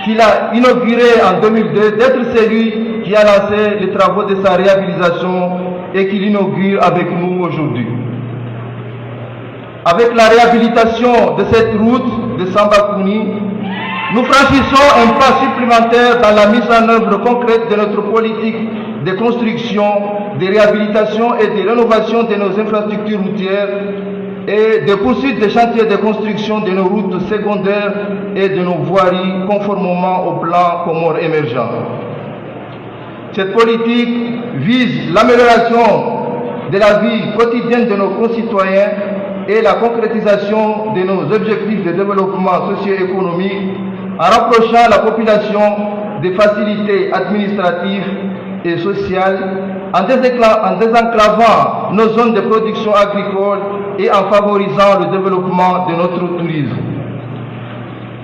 qu'il a inaugurée en deux mille deux, d'être celui qui a lancé les travaux de sa réhabilitation et qui l'inaugure avec nous aujourd'hui. Avec la réhabilitation de cette route de Sambakuni, nous franchissons un pas supplémentaire dans la mise en œuvre concrète de notre politique de construction, de réhabilitation et de rénovation de nos infrastructures routières et de poursuite des chantiers de construction de nos routes secondaires et de nos voiries conformément au plan Comores émergent. Cette politique vise l'amélioration de la vie quotidienne de nos concitoyens et la concrétisation de nos objectifs de développement socio-économique en rapprochant la population des facilités administratives et sociales, en désencla-, en désenclavant nos zones de production agricole et en favorisant le développement de notre tourisme.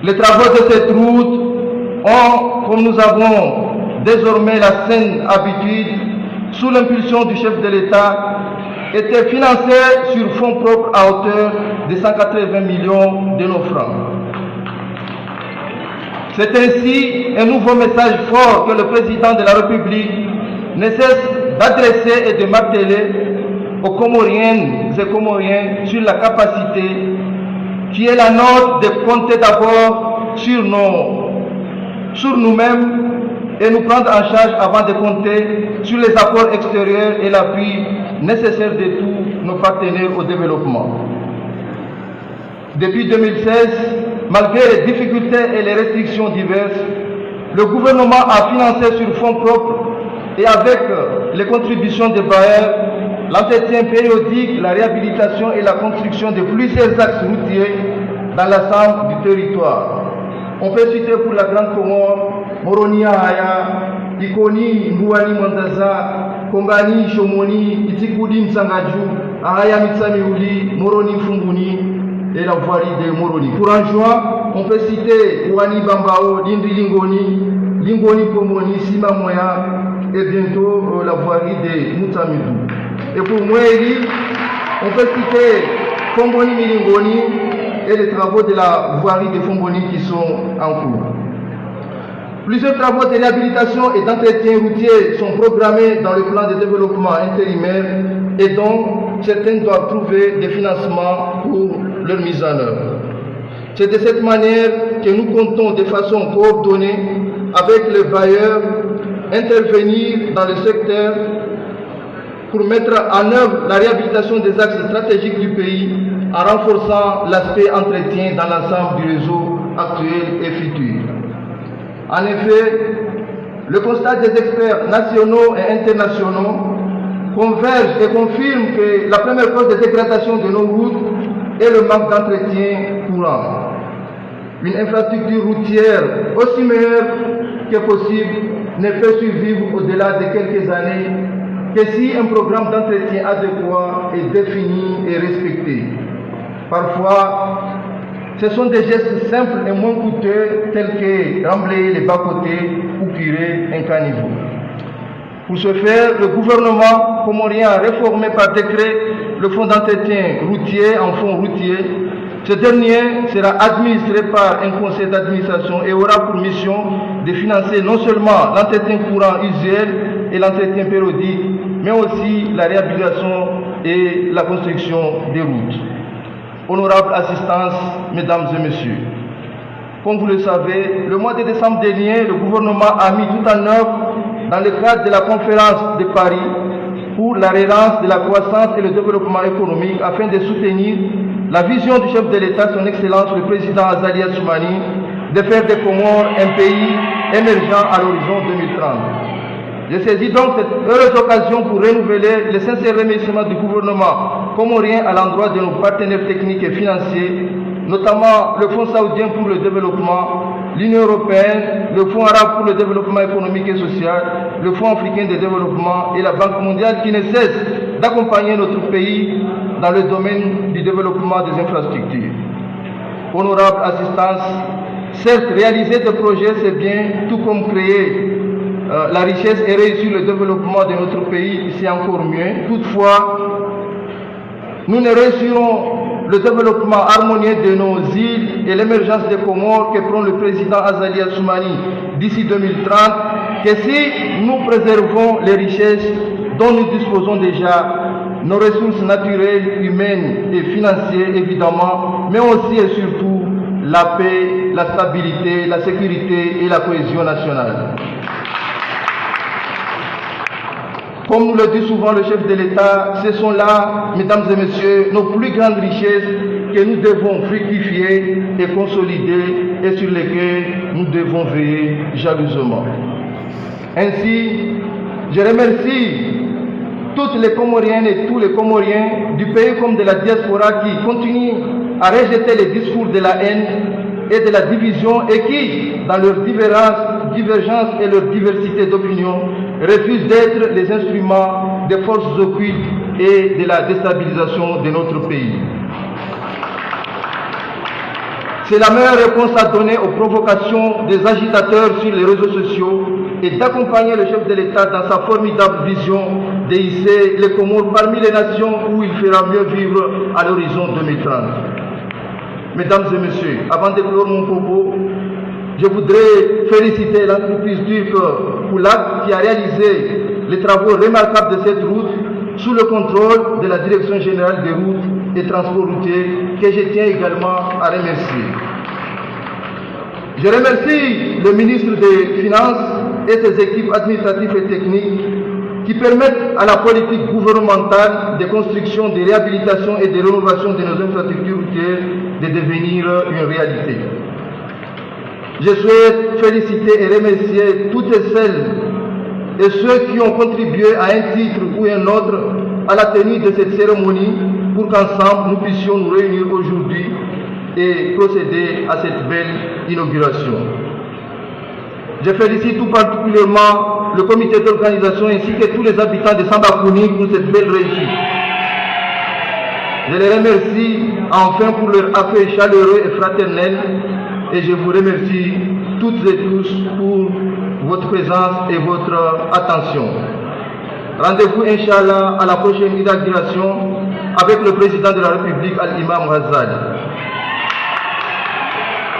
Les travaux de cette route ont, comme nous avons désormais la saine habitude, sous l'impulsion du chef de l'État, été financés sur fonds propres à hauteur de cent quatre-vingts millions de nos francs. C'est ainsi un nouveau message fort que le président de la République ne cesse d'adresser et de marteler aux Comoriennes et Comoriens sur la capacité qui est la nôtre de compter d'abord sur nos, sur nous-mêmes et nous prendre en charge avant de compter sur les apports extérieurs et l'appui nécessaire de tous nos partenaires au développement. Depuis deux mille seize, malgré les difficultés et les restrictions diverses, le gouvernement a financé sur fonds propres et avec, euh, les contributions des bailleurs, l'entretien périodique, la réhabilitation et la construction de plusieurs axes routiers dans l'ensemble du territoire. On peut citer pour la Grande Comore, Moroni Yahaya, Ikoni, Mbouani Mwandaza, Kombani, Shomoni, Itikudi, Mtsangadju, Yahaya, Mitsamihuli, Moroni, Fumbuni, et la voirie de Moroni. Pour Anjouan, on peut citer Ouani, Bambao, Dindri, Lingoni, Lingoni, Pomoni, Sima, Moya, et bientôt, euh, la voirie de Mutsamidou. Et pour Mweli, on peut citer Fomboni, Milingoni et les travaux de la voirie de Fomboni qui sont en cours. Plusieurs travaux de réhabilitation et d'entretien routier sont programmés dans le plan de développement intérimaire et dont certains doivent trouver des financements pour leur mise en œuvre. C'est de cette manière que nous comptons de façon coordonnée avec les bailleurs intervenir dans le secteur pour mettre en œuvre la réhabilitation des axes stratégiques du pays en renforçant l'aspect entretien dans l'ensemble du réseau actuel et futur. En effet, le constat des experts nationaux et internationaux converge et confirme que la première cause de dégradation de nos routes est le manque d'entretien courant. Une infrastructure routière aussi meilleure que possible ne peut survivre au-delà de quelques années que si un programme d'entretien adéquat est défini et respecté. Parfois, ce sont des gestes simples et moins coûteux tels que remblayer les bas-côtés ou curer un caniveau. Pour ce faire, le gouvernement comorien a réformé par décret le fonds d'entretien routier en fonds routier. Ce dernier sera administré par un conseil d'administration et aura pour mission de financer non seulement l'entretien courant usuel et l'entretien périodique, mais aussi la réhabilitation et la construction des routes. Honorable assistance, mesdames et messieurs, comme vous le savez, le mois de décembre dernier, le gouvernement a mis tout en œuvre, dans le cadre de la conférence de Paris pour la relance de la croissance et le développement économique, afin de soutenir la vision du chef de l'État, son Excellence le Président Azali Assoumani, de faire des Comores un pays émergent à l'horizon deux mille trente. Je saisis donc cette heureuse occasion pour renouveler les sincères remerciements du gouvernement comorien à l'endroit de nos partenaires techniques et financiers, notamment le Fonds saoudien pour le développement, l'Union européenne, le Fonds arabe pour le développement économique et social, le Fonds africain de développement et la Banque mondiale qui ne cessent d'accompagner notre pays dans le domaine du développement des infrastructures. Honorable assistance, certes, réaliser des projets, c'est bien, tout comme créer, euh, la richesse et réussir le développement de notre pays, c'est encore mieux. Toutefois, nous ne réussirons le développement harmonieux de nos îles et l'émergence des Comores que prône le président Azali Assoumani d'ici deux mille trente que si nous préservons les richesses dont nous disposons déjà, nos ressources naturelles, humaines et financières évidemment, mais aussi et surtout la paix, la stabilité, la sécurité et la cohésion nationale. Comme nous le dit souvent le chef de l'État, ce sont là, mesdames et messieurs, nos plus grandes richesses que nous devons fructifier et consolider et sur lesquelles nous devons veiller jalousement. Ainsi, je remercie toutes les Comoriennes et tous les Comoriens du pays comme de la diaspora qui continuent à rejeter les discours de la haine et de la division et qui, dans leurs divergences, divergences et leur diversité d'opinion, refusent d'être les instruments des forces occultes et de la déstabilisation de notre pays. C'est la meilleure réponse à donner aux provocations des agitateurs sur les réseaux sociaux et d'accompagner le chef de l'État dans sa formidable vision de hisser les Comores parmi les nations où il fera mieux vivre à l'horizon deux mille trente. Mesdames et messieurs, avant de clore mon propos, je voudrais féliciter l'entreprise turque Kulak qui a réalisé les travaux remarquables de cette route sous le contrôle de la Direction générale des routes et transports routiers que je tiens également à remercier. Je remercie le ministre des Finances et ses équipes administratives et techniques qui permettent à la politique gouvernementale de construction, de réhabilitation et de rénovation de nos infrastructures routières de devenir une réalité. Je souhaite féliciter et remercier toutes celles et ceux qui ont contribué à un titre ou un autre à la tenue de cette cérémonie pour qu'ensemble nous puissions nous réunir aujourd'hui et procéder à cette belle inauguration. Je félicite tout particulièrement le comité d'organisation ainsi que tous les habitants de Sambakuni pour cette belle réussite. Je les remercie enfin pour leur accueil chaleureux et fraternel et je vous remercie toutes et tous pour votre présence et votre attention. Rendez-vous, Inch'Allah, à la prochaine inauguration avec le président de la République, Al-Imam Ghazali.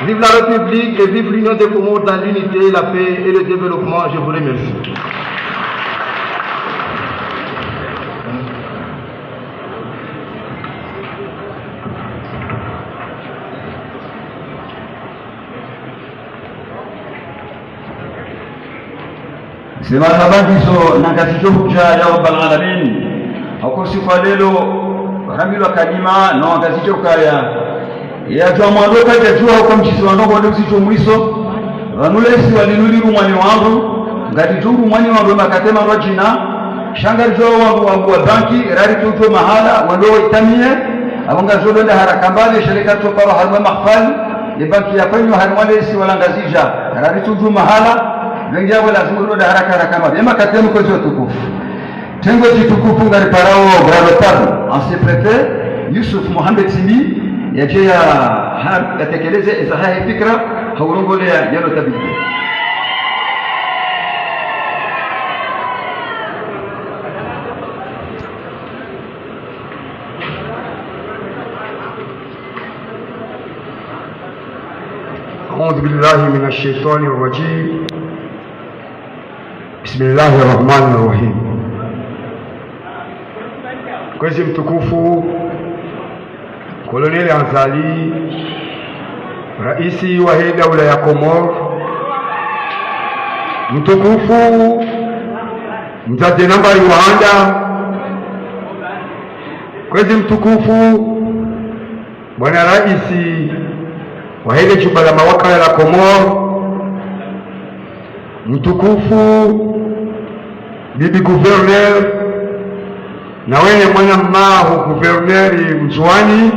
Vive la République et vive l'Union des Comores dans l'unité, la paix et le développement. Je vous remercie. Sema marahaba ndizo na ngazidjo hudja ya Rabbal Alamin. Hako siku ya leo, rambilwa kalima, no ngazidjo kaya. Yadjuwa mwando kadjadjuwa hako mshizi wa ndrongo ndo usidjo mwiso. Pvanu lesi walinuli rumwani wandru, ngalidjuru rumwani wandru makate marwadjina. Sha ngaridjuwa wandru wangu wa banki, rari tuto mahala, wandru wa itamiye. Apvo ngazidjo lwenda haraka mbali, sha leka toparo harumwa mahafali. Ye banki ya kwenyu harimwa le isiwa la Ngazidja, raritsudju mahala, wengi yabo lazimu rode haraka haraka mabi. Ye makati yanu kwezi watukufu. Tengwe djitukufu ngariparao grand notable, ancien préfet, Youssouf Mohamed Simi, yadje ya ha-, yatekeleze eza hahe fikira, ha urongoleya ye notabilité. أعوذ بالله من الشيطان الرجيم. بسم الله الرحمن الرحيم. Kwezi mtukufu, Colonel Azali, raisi wahe daula ya Komori, mtukufu, mdzadze nambari wa handa, kwezi mtukufu, bwana raisi wahe le jumba la mawakala la Komori, mtukufu, bibi gouverneur, na weye mwana mmaho gouverneur Mdzuwani,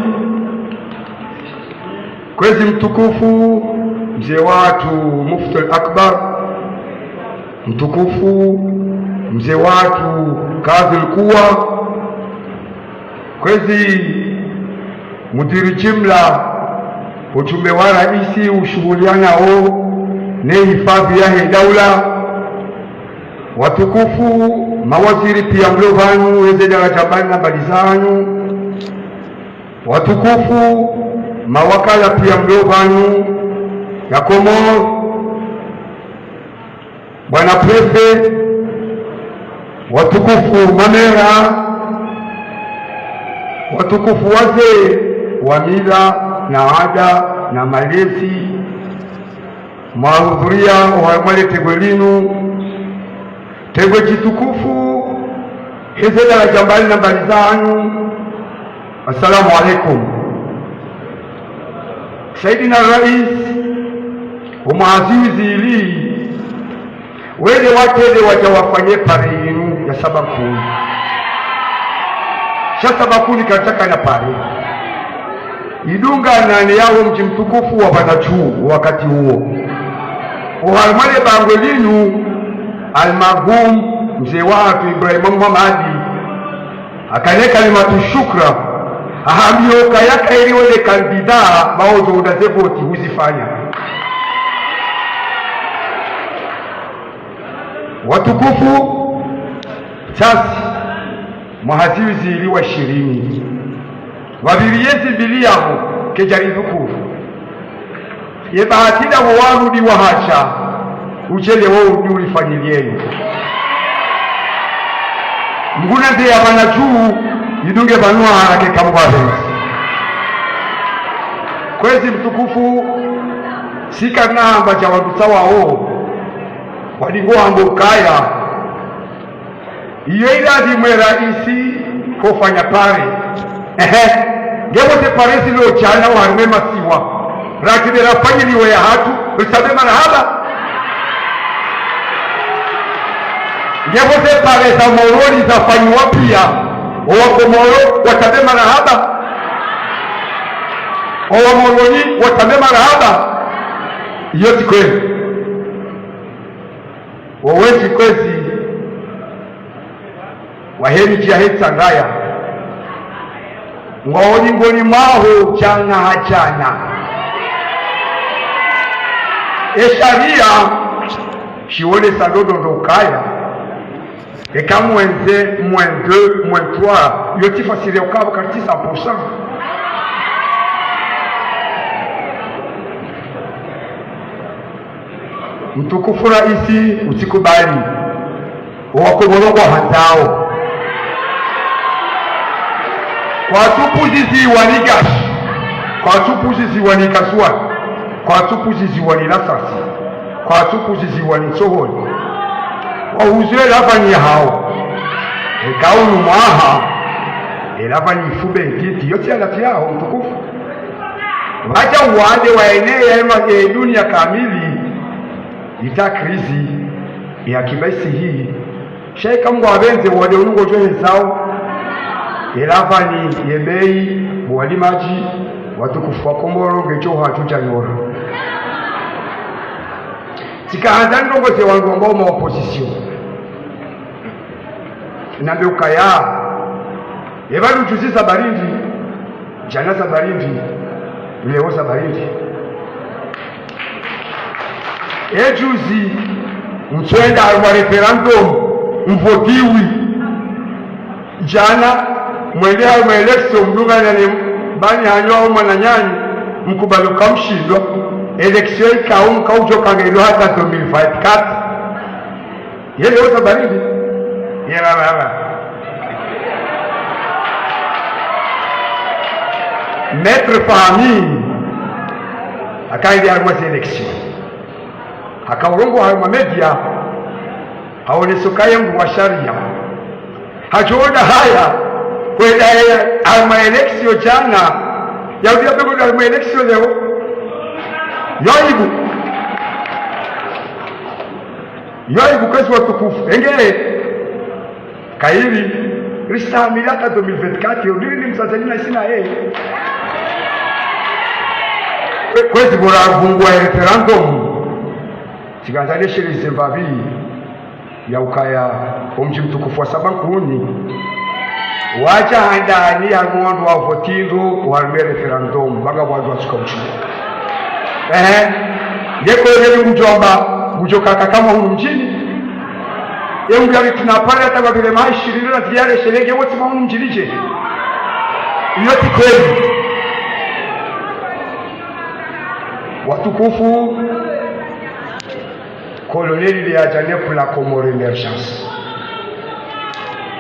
kwezi mtukufu, mze watru Mufti al-Akbar, mtukufu, mze watru Kadhi al-Kuwa, kwezi mudiri jimla, ujumbe wa raisi ushuhulianao ne hifadhwi yahe daula, watukufu, mawaziri pia mlo pvanu, eze daradja mbali na mbali zanyu, watukufu, mawakala pia mlo pvanu, ya Komori, bwana préfet, watukufu mamera, watukufu wazee wa mila na ada na malezi, mwahudhuria oharimwa le tengwe linu, tengwe djitukufu, eze daradja mbali na mbali zanyu, assalamu alaikum. Saidina Rais, omwaha ziwi zili, wende watrende wadja wafanye pare yinu ya Sabakuni. Sha Sabakuni katsaka na pare. Idungana ne yaho mdji mtukufu wa Banadjuu wakati uwo. Oharimwa le bangwe linu, almarhum mze watru Ibrahima Muhamadi, hakana kalimatu shukra, hahambia ukaya kayiri wende kandida, ba ozo unda ze voti huzifanya. Watukufu, tsasi, mwaha ziwi zili wa ishirini, wapviri yezi mbili yapvo, kedja ridhukuru. Ye bahati nda wo warudi wahasha, uchele wo urudi ulifanyiliyeyo. Nguna nde ya Banadjuu, idunge pvanu haraka eka mgwavenzi. Kwezi mtukufu, sika nahamba dja wandru tsa wao, wadingo wambo ukaya iyo iladhimu e raisi hufanya pare. Ehe. Ngepvo ze pare zilo djana oharimwa e masiwa, ratsi be rafanyiliwa yahatru, ritsambe marahaba. Ngepvo ze pare za Moroni zafanyiwa pia, owakomoro watsambe marahaba. Owamoroni watsambe marahaba. Iyo tsi kweli. Wowe tsi kwezi, wahe midji yahe Tsangaya, ngwawo nyingoni mwaho djana ha djana. E sharia shiwonesa ndrongoo ukaya, eka mwendze, moins deux, moins trois, yo tsi fasiri ukaya pvo kartsi cent pour cent. Mtukufu raisi, utsikubali. Owakomoro ngwahandzao. Kwatsu puziziwa ni gashi. Kwatsu puziziwa ni kazwani. Kwatsu puziziwa ni lasasi. Kwatsu puziziwa ni ntsohoni. Wahuzu e lavani yahawo. Eka unu mwaha, e lavani ifube ntiti, yo tsi ya lati yaho mtukufu. Pvadja uwade waeneye e ma-, e dunia kamili, ita krizi, e akiba isihi. Sha eka mngwapvendze uwade unu ngodjo hezao, e lavani, ye bei, bo walimadji, Watukufu wa Komoro, ngecho hatru cha nyora. Tsika handza ndrongo ze wandru wamba wo ma opposition. Nambe ukaya. Eba lujuzi za barindi. Jana za barindi. Leo za barindi. Ejuzi, mtswenda harumwa referendum, mvotiwi. Jana, mwende harumwa élection, mdungana ne mbani hanyu au mwananyanyu, mkubali uka mshindwa, élection ikao mkaujo kangelo hata deux mille vingt-quatre. Yele oza baridi. Yela baba. Maître Fahmi, akaidi harumwa ze élection. Haka urongoa harumwa média, haonesa ukaya mndru wa sharia. Hajoona haya, kwenda ye harumwa élection jana, yaudi yapvengwa harumwa élection leo. Yo aibu. Yo aibu kwezi watukufu. Enge, kairi, ristahamili hata deux mille vingt-quatre, yo diri ni msazeni na sina ye. Kwezi bora vungwa ye referendum. Tsikandza nesheleze mbapvi ya ukaya omdji mtukufu wa Saba Nkuni. Waja handani ya mwando wa votindo wa harumwa referendum, banga wandru watsuka mshu. Ehe. Yeko yeli mdjomba, mdjo kaka kama hunu mdjini. Ye mdru yali tuna pale hata kwa vile maishirini na ziyale shelenge wote mwa hunu mdjini je. Iyo tsi kweli. Watukufu, Colonel Léandjane pour la Comore émergence.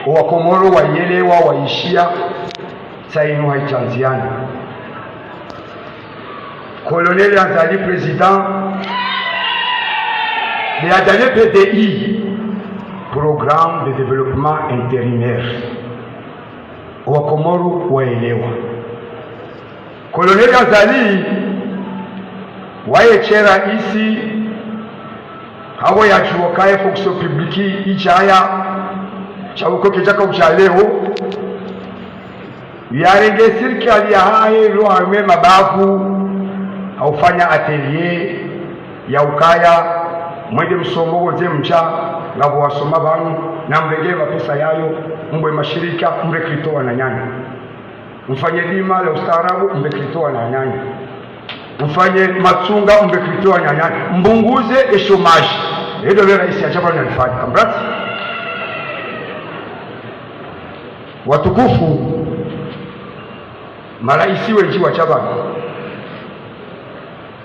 Owa Komoro wayelewa, waishiya, tsainu haitsandziana. Colonel Azali président, Léandjane P D I, programme de développement intérimaire. Owa Komoro wayelewa. Colonel Azali, waye sha raisi, hawo yadjuwa kaye fonction publique idjaya, sha uko kedjaka usha leo, yarenge sirikali yahahe lo harumwa mabavu, haufanya atelier, ya ukaya, mwende msomo wodze mdja, ngapvo wasoma pvanu, na mrenge mapesa yayo, mbwe mashirika, mrekrito wananyanyu. Mfanye dima la ustaarabu, mrekrito wananyanyu. Mfanye matsunga, mrekrito wananyanyu. Mbunguze e chômage. Edo le raisi ya chapa na lifanya. Kamratsi. Watukufu, maraisi wendji wa chapa.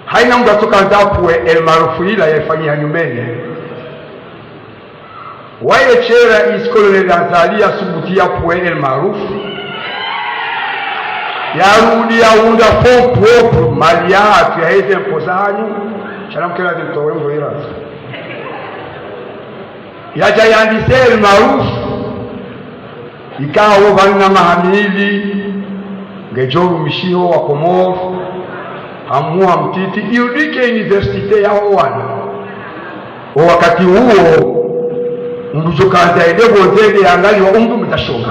Haina mndru atsokandza apvuwe El Maarouf ila yaifanyiha nyumeni. Waye sha raisi Colonel Azali yasubuti yapvuwe El Maarouf. Yarudi yaunda fonds propres, mali yahatru yaheze mposa hanyu. Sha namkela zimtowe mvo ira. Yadja yandise El Maarouf. Ikao pvanu na maha mili, ngedjo rumishiho wa Komoro, hamu ha mtiti, irudike université yaho wana. O wakati uwo, mndru djo kandza ende pvondze nde yangaliwa umndru mdza shonga.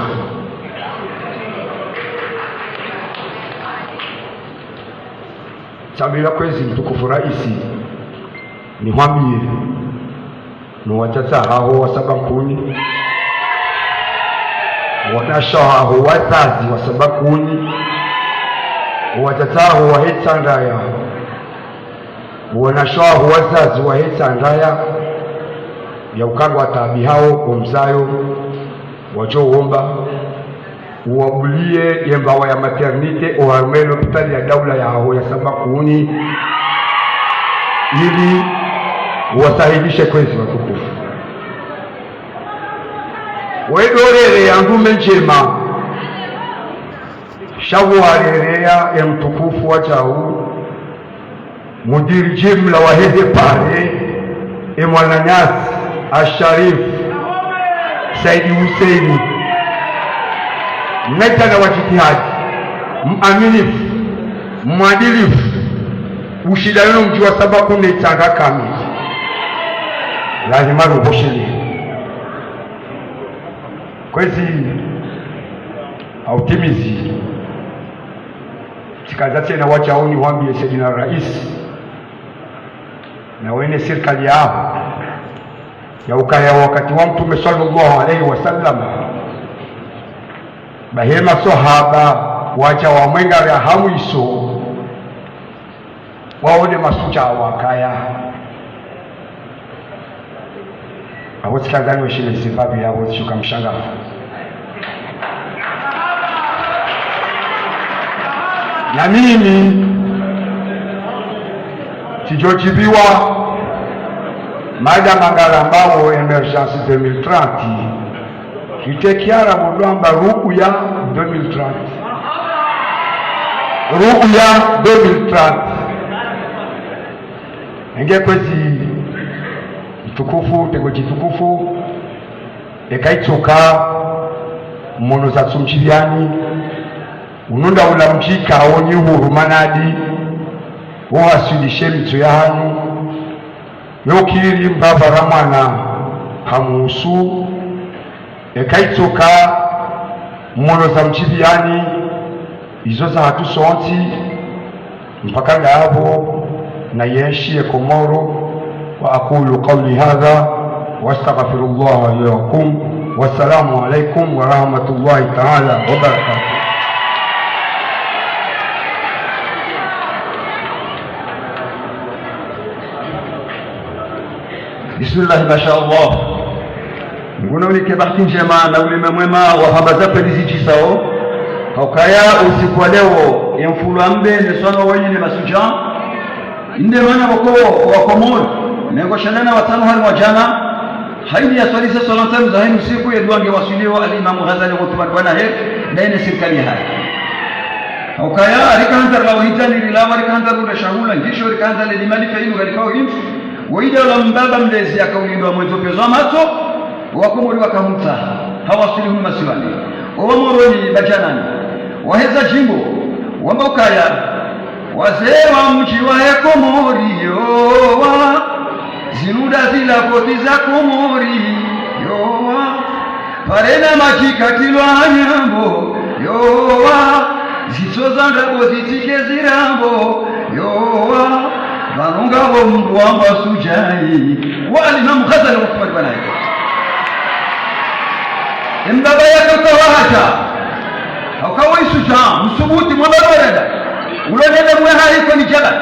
Tsambila kwezi mtukufu raisi, nihwambiye. No watsatsa haho wa Saba Nkuni. Wanasha haho wazazi wa Saba Nkuni. Watsatsa haho wa Hetsandraya. Wanasha haho wazazi wa Hetsandraya. Ya ukandwa tabi haho omzayo. Wadjo womba. Uwabuliye ye mbawa ya maternité oharumwa ye lopitali ya daula yaho ya Saba Nkuni, ili uwasahilishe kwezi watukufu. Wedorere ya ndume ndjema, sha pvo warereya ye mtukufu wa chau, mudiri jimla wa heze pare, e mwananyasi, Asharif Saidi Husseini, mnajana wa jitihadi, mwaminifu, mwadilifu, ushindano no mdji wa Saba Nkuni tsanga kamili. Lazima ruboshele. Kwezi, hautimizi. Tsi Kadha tsena watsha uni wambiye Sayyidina Rais, na wene sirikali yaho, ya ukaya wakati wa Mtrume swallallahu alayhi wa sallam, bahi maswahaba watsha wamwengare hamwiso, waone mashudjaa wakaya. Apvo tsikandza niwesheleze mbapvi yapvo tsishuka mshangao. Na mimi, tsidjodjiviwa, madama ngarambao émergence deux mille trente, itekiara mudwamba ru'ya deux mille trente. Ru'ya deux mille trente. Enge kwezi mtukufu, tengo djitukufu, eka itsoka mwono za tsumtshivyani, ununda ula mdjika onyi huru manadi, wo waswilishe mitso ya hanu, yo kiri mbapvi ra mwana hamuhusu, eka itsoka mwono za mtshivyani, izo za hatru sontsi, mpaka ndapvo na yenshi ye Komoro. وأقول قولي هذا وأستغفر الله لي ولكم. والسلام عليكم ورحمة الله تعالى وبركاته. Bismillah, masha Allah. Mngu naunike bahati ndjema na ulime mwema wa hamba za kweli zidjisao. Haukaya usiku wa leo, ye mfululizo wa mbe ne swala wa yine mashudjaa. Nde mana wako wa Komori, mengo shenda na watsanu harimwa djana, hayini ya swali ze swala ntsanu za hayini usiku, ye dua nge waswilio al-Imam Ghazali, Othman Bwana Her, na yine sirikali yahahe. Haukaya, rika handza la uhidjani rilawa, rika handza lule shahula, ngisho rika handza le limali fe inu, rika uhimfu, woyida ula mbaba mlezi yaka ulindwa mwezo pvezo wa matso, Wakomori wakamtsaha, hawaswili hunu masiwani. Owa Moroni badjanani, waheza djimbo, wamba ukaya, wazee wa mdji wahe Komori, yowa, zinu nda zila koti za Komori, yowa, pare na madji katilwa nyambo, yowa, zitso za ndrabo zitsike zirambo, yowa, pvanu ngapvo mndru wamba shudjaa, wa al-Imam Ghazali Othman Bwana Her. Ye mbaba yaka ukawa hadja, haukawa ishudjaa, msubuti, mwamba lorenda. Ulonenda mwe ha Ikoni djabal,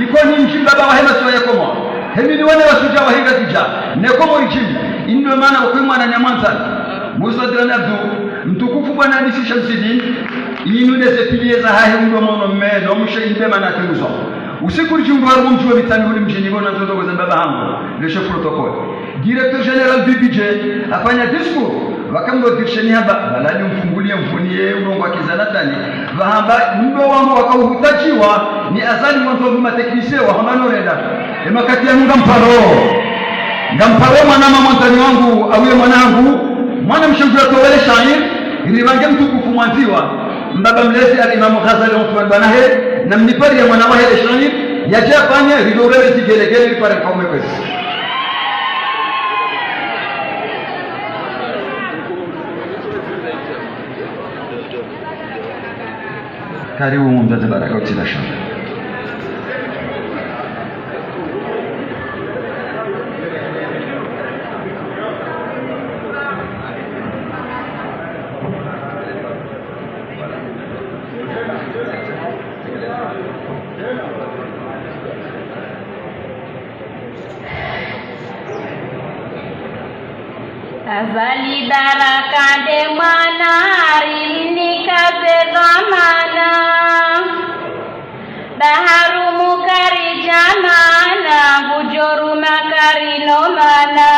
Ikoni mdji mbaba wahe masiwa ya Komori. Hemini wane washudjaa wahe Ngazidja, ne Komori djimbi, inu nde mana wakwe mwananya mwandzani. Musa Dirani Abdu, mtukufu Bwana Hamisi Shamsidini, inu nde ze piliye zahahe undro mwono mme, no mshe imbe mana atimuzo. Usiku ridjumba harumwa mdji wa Mitsani hule mdjini, pvona ndzongo za mbaba hangu, le chef protocole. Directeur général du budget, hafanya discours, wakamlo dirisheni hamba, balali mfungulie mfuniye, ulongo wa kizana tani. Pvahamba, ndo wangu wakauhutajiwa, ni Azali mwandzo wa ma techniciens, wahamba norenda. Ye makati yanu ngamparo. Ngamparo mwana mama mwandzani wangu, awiye mwana hangu, mwana mshe mdru yatowele shairi, ili pvange mtukufu mwandziwa. Mbaba mlezi al-Imam Ghazali Othman Bwana Her, na mnipari ya mwana wahe le shairi, yadje afanye, ridorele zigelegele, ripare kaume kwezi. Karibu mdzadze baraka utsila shamba. Azali Baraka nde mwana, rimnika ze dhwamana. Baharumu karidjamana, ngudjoruma karinomana.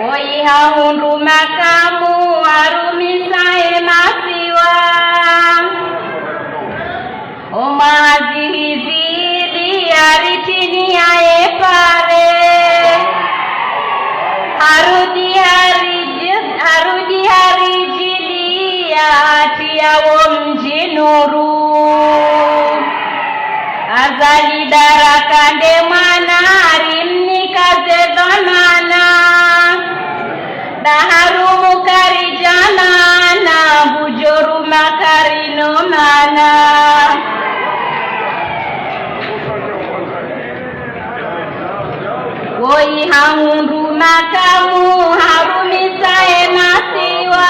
Woyi hahundru makamu, harumisa ye masiwa. Omwaha zili zili, haritiniya ye pare. Harudi hariji-, harudi haridjiliya, hatiya wo mdji nuru. Azali Baraka nde mwana, rimnika ze dhwamana. Baharumu karidjamana, ngudjoruma karinoma. Woyi hahundru makamu, harumisa ye masiwa.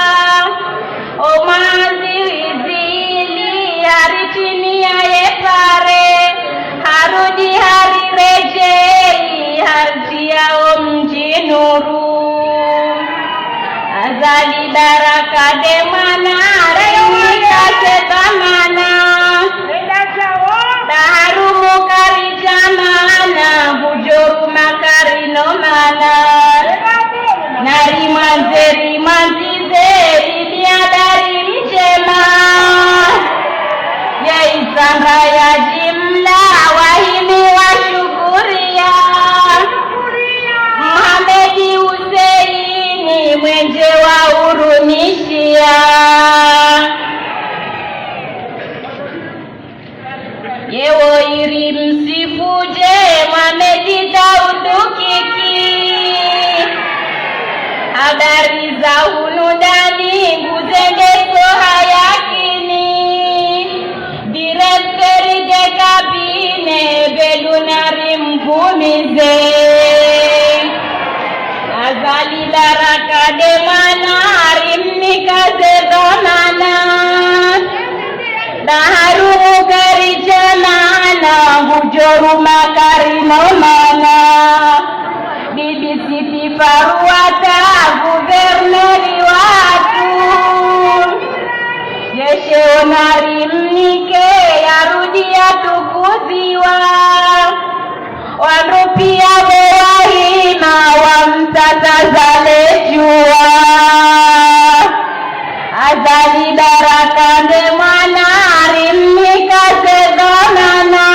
O mwazi wizili, haritiniya ye pare, harudi hariredjeyi, haritiya o mdji nuru. Azali Baraka nde mwana, harimnika ze dhwamana. Ba harumwa kari djamana, ngudjo ruma kari no mana. Narimwandze rimwandzize, bibi habari ndjema. Ye isanga ya jimla, wahimi washukuriya. Mohamed Hussein, mwendje wa urumishiya. Ye woyi rimsifu dje, Mohamed Daoud Kiki. Habari za hunu ndani, nguzendesao ha yakini. Directeur de cabinet, Bedu narimvumize. Azali Baraka nde mwana, harimnika ze dhwamana. Ba harumwa kari djamana, ngudjo ruma kari no mana. Bibi Siti Faruata, gouverneur watru. Ye sheo narimnike, yarudi yatukuziwa. Wandru piya wo wahima, wamtata zale djuwa. Azali Baraka nde mwana, harimnika ze dhwamana.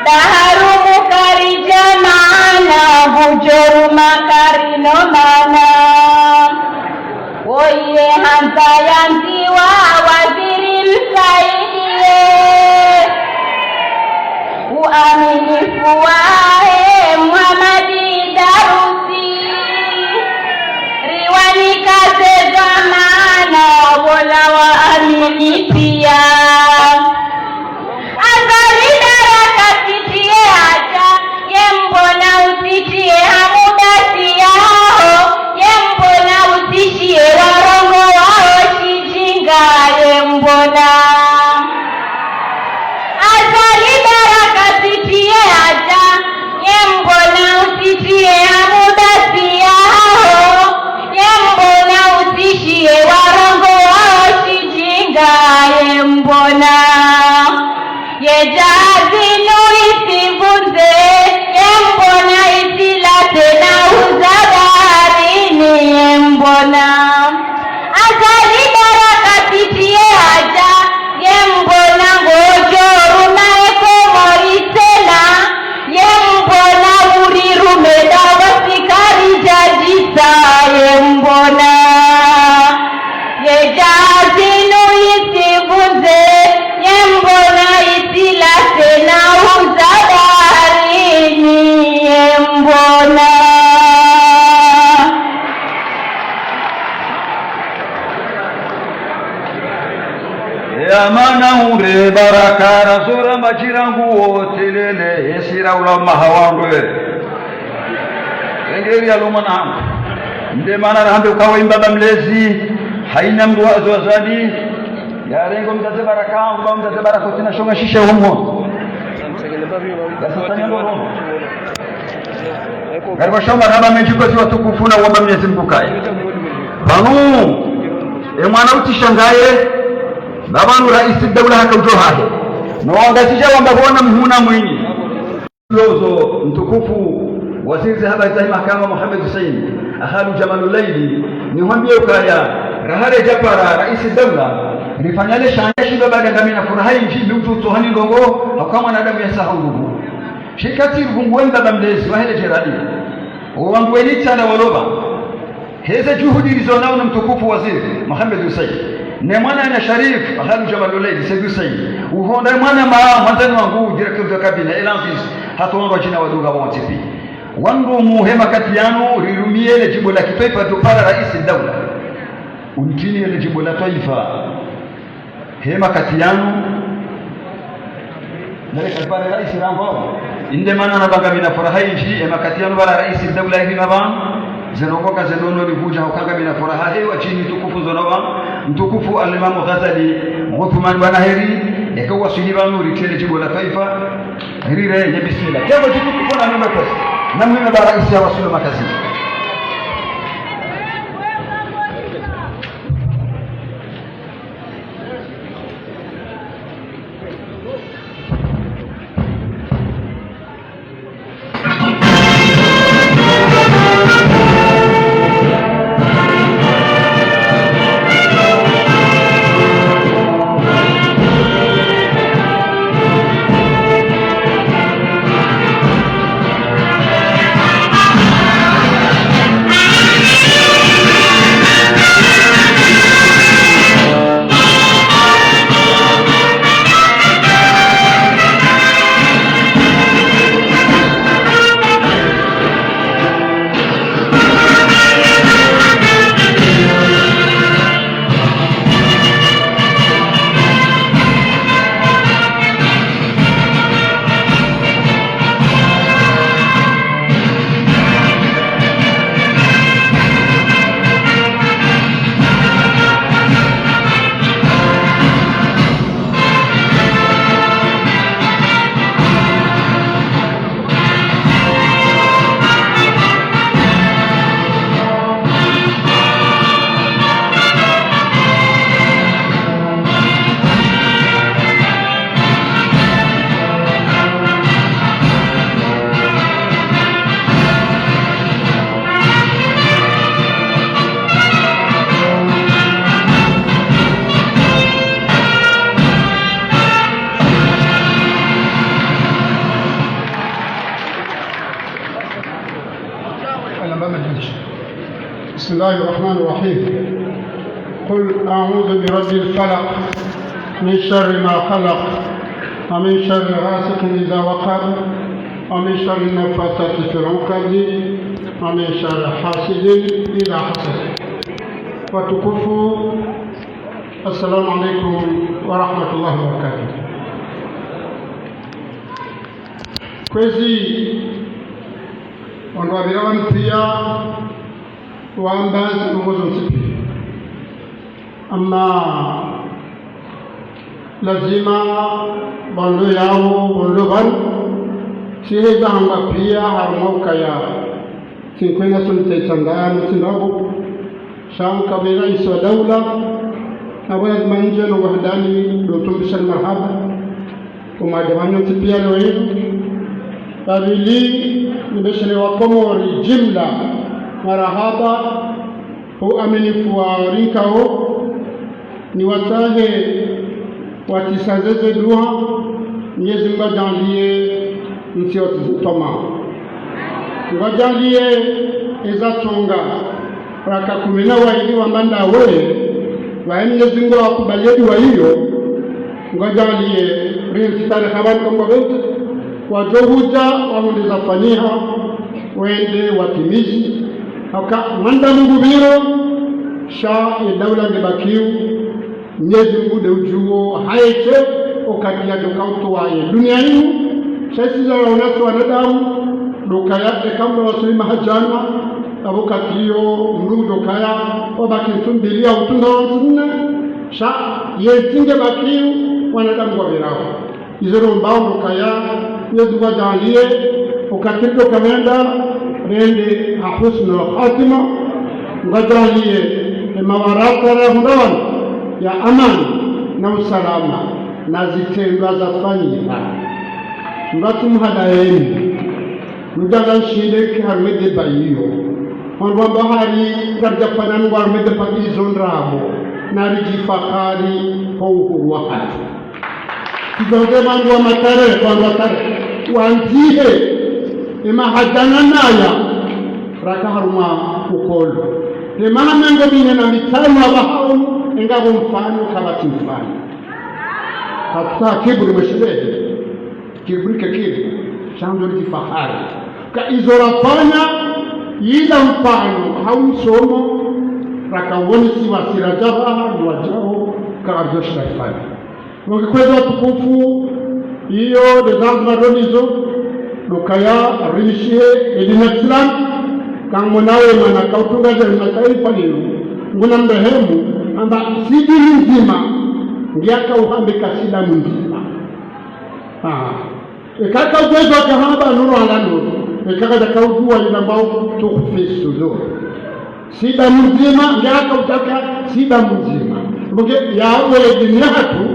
Ba harumwa kari djamana, ngudjo ruma kari no mana. Woyi ye handza yandziwa, waziri msaidiye. Uaminifu wahe Mohamed Darusi. Riwanika ze dhwamana, wola waamini piya. Azali Baraka tsitiye hadja, ye mbona utsitiye ha mubasi yaho, ye mbona utsishiye warongowa ho shidjinga, ye mbona. Azali Baraka tsitiye hadja, ye mbona utsitiye ha mubasi yaho, ye mbona utsishiye warongowa ho shidjinga, ye mbona. Ye djazi nu isivundze, ye mbona isilate na uza baharini, ye mbona. Azali Baraka tsitiye hadja, ye mbona ngodjo ruma ye Komori tsena, ye mbona urirume dawa sikari djadjisa, ye mbona. Ye djazi nu isivundze, ye mbona isilate na uza baharini, ye mbona. Ye amana ure Baraka, razora madjira nguwo telele, hesira ula maha wandru. Engeri ya loma na hangu. Nde mana rahambe ukawa imbaba mlezi, haina mndru wa zo wazali, yarengo mdzadze Baraka, uba mdzadze Baraka utsina shonga shishe humo. Yasatanya ndoro. Ngari washao marahaba mendji kwezi watukufu na uomba Mwenyezi Mungu kaye. Pvanu, e mwana utsishangaye, na pvanu raisi daula haka udjo hahe. No wangazidja wamba pvona mhuna mwinyi. Lozo mtukufu waziri ze habari za mahakama Mohamed Hussein, Akhalu Djamalul Laili, nihwambiye ukaya, raha redja para raisi daula, rifanya le shanga shindo baada ngamina furaha indji, mi ututso hani ndrongo, hauka mwanadamu ya saha undugu. Shikatsi ruvungu we mbaba mlezi, wahe le djerali. Owangu weni tsanda waloba. Heze juhudi rizonao na mtukufu waziri Mohamed Hussein, ne mwana na Sharif, Akhalu Djamalul Laili, Said Hussein, uhonda mwana ma, mwandzani wangu, directeur de cabinet, Elanvis, hata wandrwadjina wadunga wontsi pi. Wandru muhema kati yanu, rirumiye le djimbo la kitwaifa djo para raisi daula. Untini le djimbo la twaifa. He makati yanu, nale kalipare raisi rambao. Inde mana na banga mina furaha indji, he makati yanu bala raisi daula hina ba. Zeno koka zeno no ni vuja hukanga mina furaha, he wa shini tukufu zono ba. Mtukufu Alimamu Ghazali, Uthman bwana heri, eka waswili pvanu ritele jibo la twaifa. Heri re, nye bismillah. Kiapo jitukufu na mima kwesi. Na muhime ba raisi ya waswili makasi. بسم الله الرحمن الرحيم. قل أعوذ برب الفلق، من شر ما خلق، ومن شر غاسق إذا وقب، ومن شر النفاثات في العقد، ومن شر حاسد إذا حسد. Watukufu, assalamu alaikum wa rahmatullahi wa barakatuh. Kwezi, wandru wapvira wanu pia, wamba zinu ngozo ntsipi. Ama lazima pvandro yawo, pvandro pvanu, tsiheza hamba pia harumwa ukaya. Tsinkwenda soni tsaitsangana, tsindrabo. Sha nkapvira raisi wa daula, na bwana zimanje no wahandani, ndo tumbisha ni marahaba. Umadja wanyu ntsi pia leo hinu. Pvapvili, nibeshelee Wakomori jimla marahaba, ho uaminifu wa rinkao, niwatsahe watsisazeze dua, Mwenyezi Mungu adjaanliye ntsi yotsi zitoma. Mungu adjaanliye eza tsonga, raka kume na wayili wamba ndawe, waye Mwenyezi Mungu awakubaliye dua iyo, Mungu adjaanliye rintsi tarehi pvanu Komori pventsi, wadjo hudja wahundre zafanyiha, wende watimizi. Haka manda Mungu pviro, sha ye daula nge bakiyo, Mwenyezi Mungu nde udjuwo, haye tse, wakati yadjo kautowa ye dunia inu, sha isi za waona si wanadamu, ndo ukaya, eka mdru waswili maha djana, apvo wakati iyo, mdru ndo ukaya, wabaki ntsu mbili ya utunda wa ntsu nne, sha, ye ntsi nge bakiyo, wanadamu ngwapvirao. Izo rombao ndo ukaya, Mwenyezi Mungu adjaanliye, wakati ndo ukamenda, rende ha husnul khatima, Mungu adjaanliye, emawaraka rahundra wanu, ya amani, na usalama, na zitrendwa zafanyiha. Mungu atsumuhadayeni, mdjanga nshinde ke harumwa ye débat iyo. Wandru wamba hari, karidjafanya nungu harumwa ye débat izo ndrabo, na ridjifahari, ho uhuru wahatru. Tsidonde wandru wa matarehi, wandru wa tarehi. Wandzihe, emaha djana naya, raka harumwa ukolo. Emaha mengo mine na mitsanu apvaha hunu, engapvo mfano, kapvatsi mfano. Kapvatsi kiburi mweshilehe. Kiburi ke kile, sha ndo ridjifahari. Ka izo rafanya, yila mfano, ha umsomo, raka wonesiwa si radja pvaha, ndo wadjao, Ka arjo shida ifanye. Donc, kwezi watukufu, iyo nde zanzima ndo nizo, ndo ukaya rilishihe edini ya Kiislamu, kamwona we mwana kautunga ze mataifa leo, nguna mrehemu, amba tsi dini ndzima, ngiya kauhambika tsi damu ndzima. Ah. Eka kaudjuwa izo akahamba nuru ala nuru. Eka kadjakaudjuwa ila mbao tukufi sudur. Tsi damu ndzima, nge akautaka tsi damu ndzima. Mbuke yawe dini yahatru,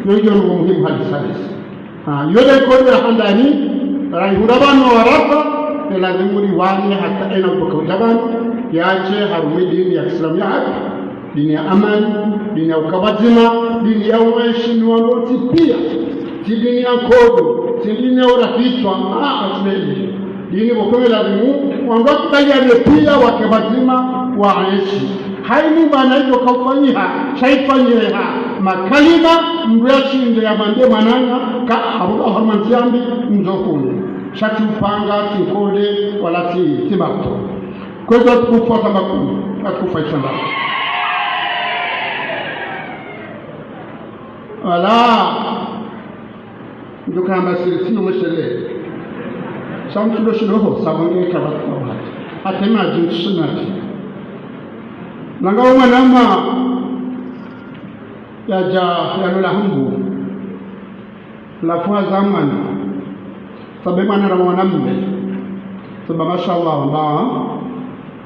yo iyo nungo muhimu hali salisi. Ha, yo nde ikao ya handani, raihundra pvanu warafa, elazimu riwane hata ena utoka udja pvanu, yatshe harumwa edini ya Kiislamu yahatru. Dini ya amani, dini ya ukaya pvadzima, dini ya uheshimiwa wontsi piya. Tsi dini ya nkodo, tsi dini ya urafitwa, ah, ah, tsi dini. Dini pvoko elazimu, wandru wakubaliane piya wake pvadzima waenshi. Haina mana idjo kaufanyiha, sha ifanyiha, makalima, mndru yashinde yamwambie mwananya, ka abuda harumwa ntsi yambi, mdjo hunu. Sha tsi upanga, tsi nkodo, wala tsi, tsi marto. Kwezi watukufu wa samba kuu, watukufu wa isamba. Wala. Ndo kamba siri tsino mweshele. Sha mtsundo shiloho, samba nge kaba kwa wati. Atema jinsi shinati. Nanga umwanama. Yadja, yalola Hambu. Lafuha za mwana. Samba mwana ra mwana mme. Samba mashallah, amba,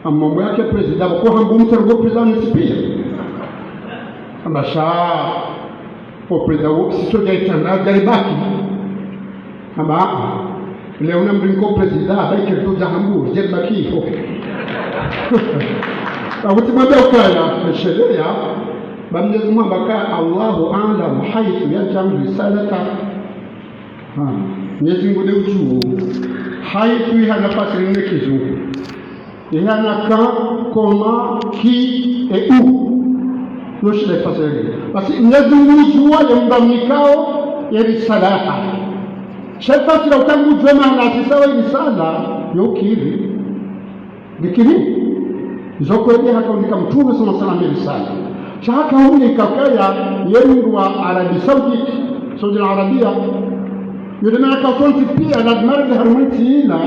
amombo yake prezida, ko Hambu mtsarugo prezida nitsi piya. Amba sha, o prezida wo, sitso dja itana, dja libaki. Amba, ah, leo na mringo prezida, amba ikirito dja Hambu, dja libaki ho. Awuti mwambe ukaya, nesheleya, ba Mwenyezi Mungu amba ka, Allahu a'lamu haythu yaj'alu risalata. Ha, Mwenyezi Mungu nde udjuo. Haythu ihana fasiri ne kizungu. Ihana quand, comment, qui et où. Yo shida ifasiri. Basi Mwenyezi Mungu udjuo ye mba mnikao ye risala. Sha ifasiri ukangu udjuo mahala sisa wa risala, yo kiri. Bikini, izo kweli hakaunika Mtrume swalla Allahu alayhi wasallam risala. Sha hakaunika ukaya ye mndru wa Arabie Saoudite, Saudi Arabia. Yo nde mana ka sontsi piya lazima rende harumwa entsi ila,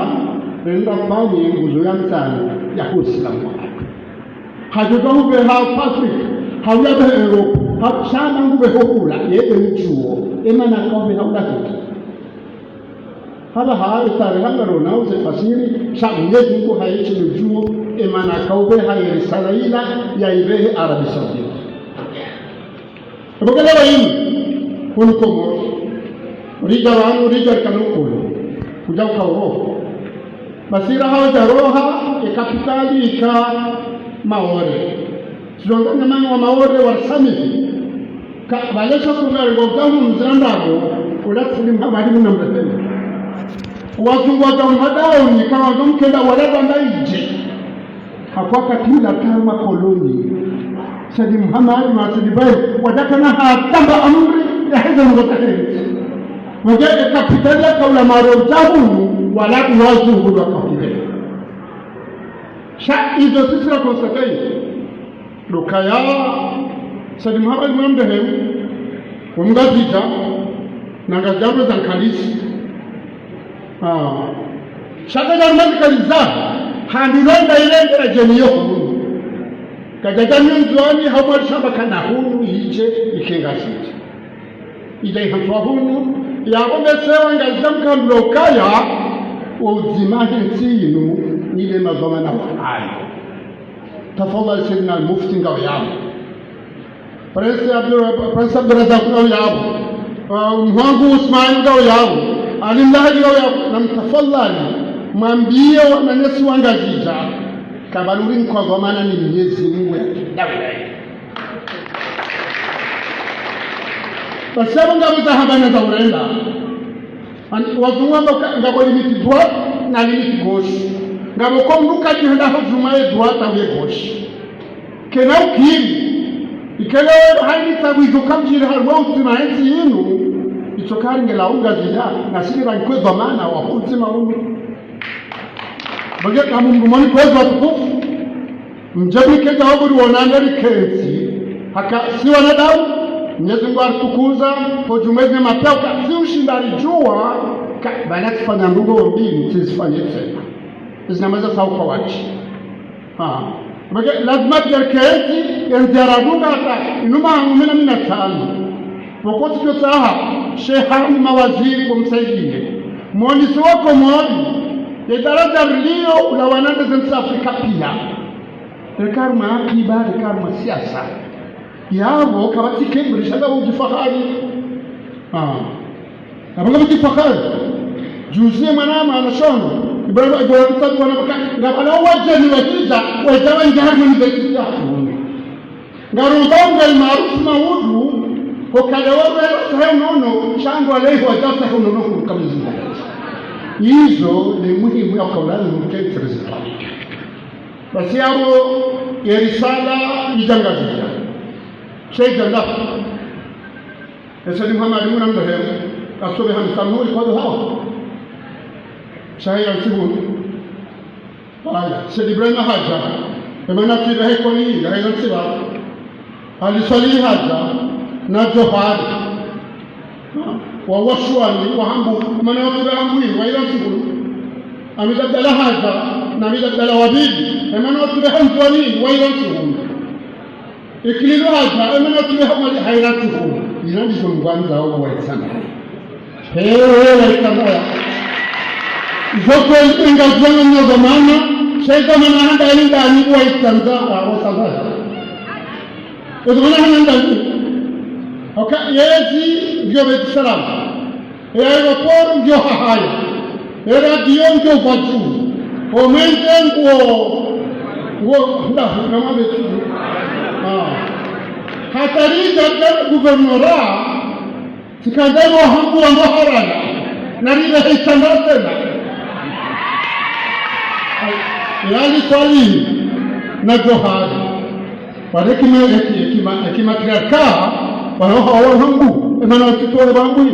rende rifanye nguzo ya ntsanu ya Uislamu. Hadjo ka upveha Afrika, hau yapveha Europe, ha shama ngupveha hula, ye nde udjuo, emana ka upveha hula hiki. Hapvaha etarehi ngarona uze fasiri, sha Mwenyezi Mungu haye tsi nde udjuo, emana ka upveha ye risala ila, ya ipvehe Arabie Saoudite. Epvo kele wa yinu, hunu Komori, ridja pvanu, ridja rikana ukulu, kudja uka uroha. Basi raha wadja roha, e kapitali ika Maore. Tsidjwanganya mana wa Maore warisamihi. Ka, pvalesha kunga rengo udja hunu ndzira ndrabo, ula tsi ndi Mhamadi muna mrepele. Wazungu wadja mhadaoni, ka wandru mkenda wala pvanda idje. Hakwa katila tama koloni. Said Mhamadi wa Said Baye, wadja kana hatamba amri, ya heza ngo tahe. Wadja e kapitali ya kaula Maore udja hunu, wala wazungu wa kapitali. Sha izo sisi ra constater. Ndo ukaya, Said Mhamadi mwana mrehemu, wa Mngazidja, na Ngazidja ndo za nkalisi. Ah. Sha kadja mwandzikaliza, handi ronda ile ndela djeni yo hunu. Kadja dja Ndzuani, hau mwa lishamba kana hunu, idje, ike Ngazidja. Idja ihantswa hunu, yapvo mese wa Ngazidja mkambilo ukaya, wo udzima he ntsi yinu, nile madhwamana wahayo. Tafadhali Sayyidina al-Mufti ngao yapvo. Prince Abdul-, Prince Abdulrazak ngao yapvo. Ah, mwangu Usman ngao yapvo. Ali Mlahadi ngao yapvo. Na mtafadhali, mwambie wananyasi wa Ngazidja. Ka pvanu ri nkwa dhwamana ni Mwenyezi Mungu ya dawila. Basi yapvo ngapvo za hamba na za urenda. An-, wazungu wamba ka, ngapvo limite droite na limite gauche. Ngapvo ko mndru kadjihenda ho djumwa ye droite au ye gauche. Kena ukiri. Ikele haini tabu izo kamdjiri harumwa udzima he ntsi yinu. Itso kari ngela unga zida, na siri rangi kwe dhwamana wa udzima unu. Bage kamu mdru moni kwezi watukufu. Mdje bike djawabu ri wonane rikentsi. Haka si wanadamu. Mwenyezi Mungu aritukuza, ho djumwezi na mapeo ka, tsi ushinda ridjuwa, ka, bala tsifanya ndrongo mbili, tsizifanye tsena. Izi namweza sawu kwa watsi. Ha. Maka, lazima tiyarekezi, ya ndziya radunga hata, inuma hangu mina mina tsanu. Wakati tio tsaha, sheha ni mawaziri bo msaidiye. Mwonisi wa Komori, ye daraja riliyo, ulawana nde ze ntsi Afrika piya. Reka harumwa akiba, reka harumwa siasa. Yapvo, kapvatsi kibri, sha ngapvo udjifahari. Ah. Yapvo ngapvo udjifahari. Juzi mwana mwana shono. Ibrahim, Ibrahim, tatu wana maka, ngapvo wana wadjeni wadjidja, wadja wandjari mwa université. Ngarumba unga imarufu maudu, hukale wawe sahe unono, sha ngwalehi wadja sahe unono kuruka mzinga. Izo ni muhimu ya kaulani mkentsi rizipani. Basi yapvo, ye risala idja Ngazidja. Sha idja Ngazidja. Ese ni Muhammad mwana mdrohemu. Kasobe hamsamu uli kwa duhawa. Sha hila ntsihu. Haya, Said Ibrahim hadja. Emana tsi behe koni, ya hila ntsihu. Ali Swalihi hadja, na Johari. Wa Waswani, wa Hambu, emana watsi behe Hambu, wa hila ntsihu. Hamid Abdallah hadja, na Hamid Abdallah wa pvili, emana watsi behe Ndzuani, wa hila ntsihu. Ikililu hadja, emana watsi behe Hamadi, ha hila ntsihu. Ina ndizo ngwandzao wa Itsandaya. He, wa Itsandaya. Izo kweli Ngazidja nyo zamana, sha izo mana handa hindani wa Itsandaya, wa Itsandaya. Izo mana handa hindani. Oka, yezi, ngiyo Beit Salam. E aéroport ngiyo hahaya. E radio ngiyo pvadju. O mwendje nguwo, nguwo, nda, na mabe tu. Ah. Hata ridja kama gouvernorat, tsikandza wa Hambu wa ndo haraya. Na ridja he Itsandaya tsena. Ya Ali Swalihi, na Johari. Wale kima, kima, kima triarka, wala wa, wa Hambu, emana watsi towe Hambu.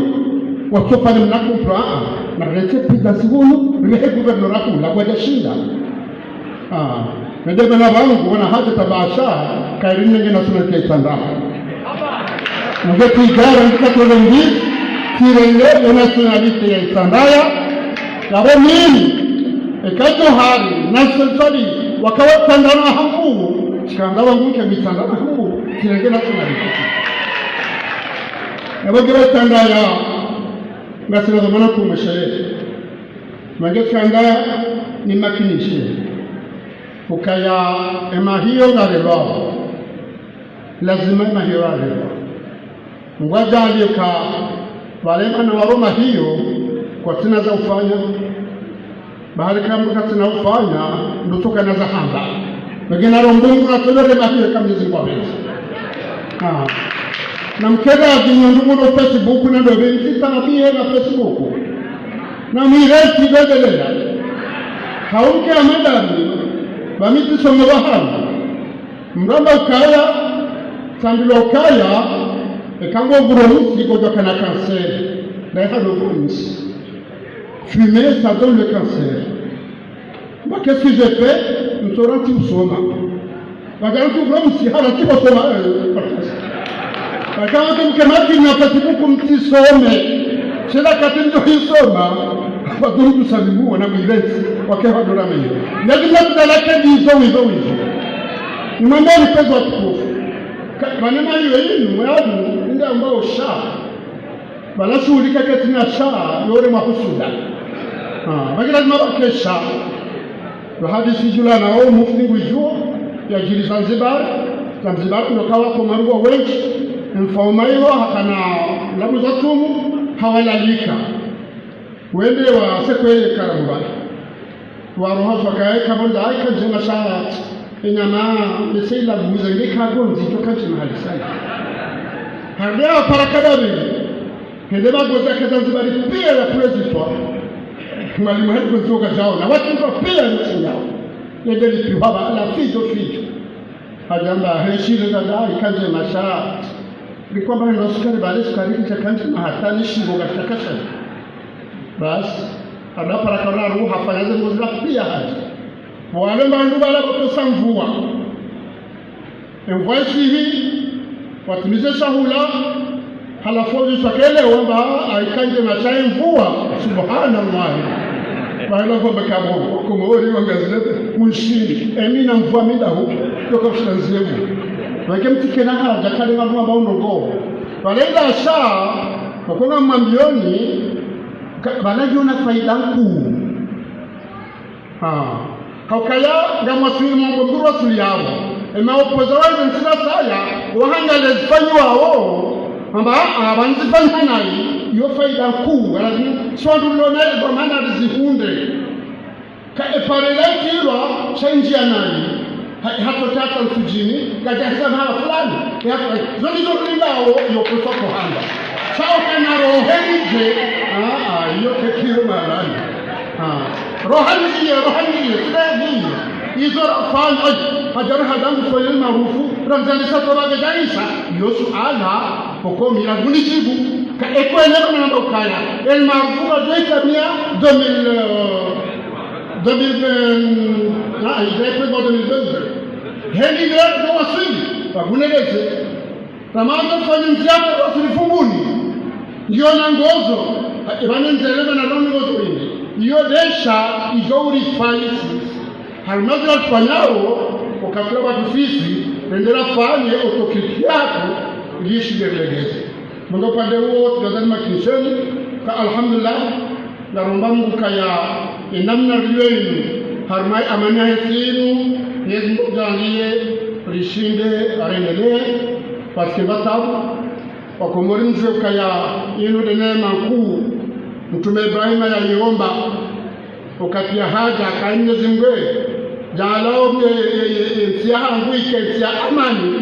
Watsi fanya mna kumpra, ah, na retse pvida sihunu, rihe gouvernorat kula, kwadja shinda. Ah, nende bana wangu, wana hadja tabasha, kayiri nenge nationalité Itsandaya. Nge tigara, nge katolongi, tirenge, ye nationalité ya Itsandaya, yapvo mimi, eka Johari, na Said Swalihi, wakawa Itsandaya na Hambu, tsikandza wangu nke mi Itsandaya na Hambu, tirenge nationalité. Yapvo nge wa Itsandaya, ngasina zamana kumweshe. Mange tsikandza ni makinishe. Ukaya emahiyo ngarelwao. Lazima emahiyo yarelwa. Ngwadjaliyo ka, pvale mana waro mahiyo, kwatsina za ufanya. Bahari kambu katsina ufanya, ndo tsoka na za hamba. Wegena rombo ngu na tolore mahiyo ka Mwenyezi Mungu apvendze. Ah. Na mkeda zinyo ndugu no Facebook na ndo bendzi tanabihe na Facebook. Na mwireti bedelela. Hauke amadami, ba mi tsisome bahari. Mramba ukaya, tsambilwa ukaya, eka ngo vuro msi ngodjo kana cancer. Ndaye hano vuro msi. Fumer, ça donne le cancer. Moi, qu'est-ce que j'ai fait ? Ntsora ntsi usoma. Wakati uvuro msi, hara ntsi usoma, eh, wakati mke maki na Facebook mtsisome. Shela kati ndo isoma. Wadungu salimu wana mwireti, wake wadora meyo. Nadi mna kudala ke ndizo wizo wizo. Ni mwamba ni pezo watukufu. Ka, manema yiwe yinu, mwadu, nde ambao sha. Bala shuhuli kake tsina sha, yore mahusuda. Ah, baki lazima bake sha. Lo hadisi djulana o mufti ngudjuo, yadjiri Zanzibar. Zanzibar ndo kawa ko marugo wendji. Mfaume iwo hakana labu za tsumu, hawalalika. Wende wasekwe karabu bala. Waroha fakaye kabonda ayi kandjema sha. Enyama, ese ila buza nge kagonzi to kandjema halisani. Hande apara kadabi. Hende bagoza ke Zanzibar piya ya kulezitwa. Mwalimu hali gozi oka djao. Na wati mpa piya nisi yao. Yende lipi waba ala fidjo fidjo. Hadjamba, he shile dada, ikandjema sha. Likwamba hendo sukari bale sukari kisha kandjema hata ni shingo kashakasha. Basi, hada para kararu, hafanya ze ngozi la piya hadja. Wale mbandu bala kotosa mvua. Emvua ishihi, Watimize shahula, halafu ozi swakele wamba, ayikandje na shaye mvua, subhanallah. Bahela kwamba kabo, Komori wangazile, munshini, emi na mvua mi ndahu, yoka ushinda nzevu. Wake mtikena haja, kale ngamba unongo. Walenda sha, wakonga mwambioni, ka-, wala yona faida nkuu. Ha. Haukaya ngamwaswili mwambo mdru waswili yabo. Ema opoza weze ntsina saya, wahangale zifanyiwao, amba, ah, banzifanya nayi, yo faida nkuu, wala zi-, swandru lona, kwa maana rizihundre. Ka epare la tilwa, sha injia nayi. Ha, hatotata mfujini, kaja hisa mahala fulani. Ya, zo ndizo kulingao, yo kufa kohanda. Shao kana rohe nije, ah, ah, yo kekiro malani. Ah, roha nije, roha nije, sile nije. Izo rafanya, ay, hajar hadangu soyel marufu, ramzani sa toba gejaisa. Yo suala, poko mila guni jibu. Ka eko ele kuna namba ukaya. El marufu ka dwe kamia, deux mille, euh, deux mille vingt, ah, il est prévu en deux mille vingt-deux. Heli leo ndo waswili, waguneleze. Ramanda fanya nziana waswili Fumbuni. Ndiyo na ngozo, ha, ibane nzele na noni ngozo ine. Iyo desha, ijo uri faisi. Halimazi la tufanyao, okatula batufisi, rendela fanye autocritique yako, ili ishinde legeze. Mungu upande uwo, tujazani makinisheni, ka alhamdulillah, naromba Mungu kaya, enamna riyo inu, harimwa amani ya hesi inu, Mwenyezi Mungu ajaaliye, rishinde, arendelee, parce que batabu, wakomori mze ukaya, inu de neema nkuu, Mtume Ibrahima yayiomba, wakati ya haja, kaimye zingwe, jaalao mye, ye, ye, ye, ntsi yahangu ike ntsi ya amani,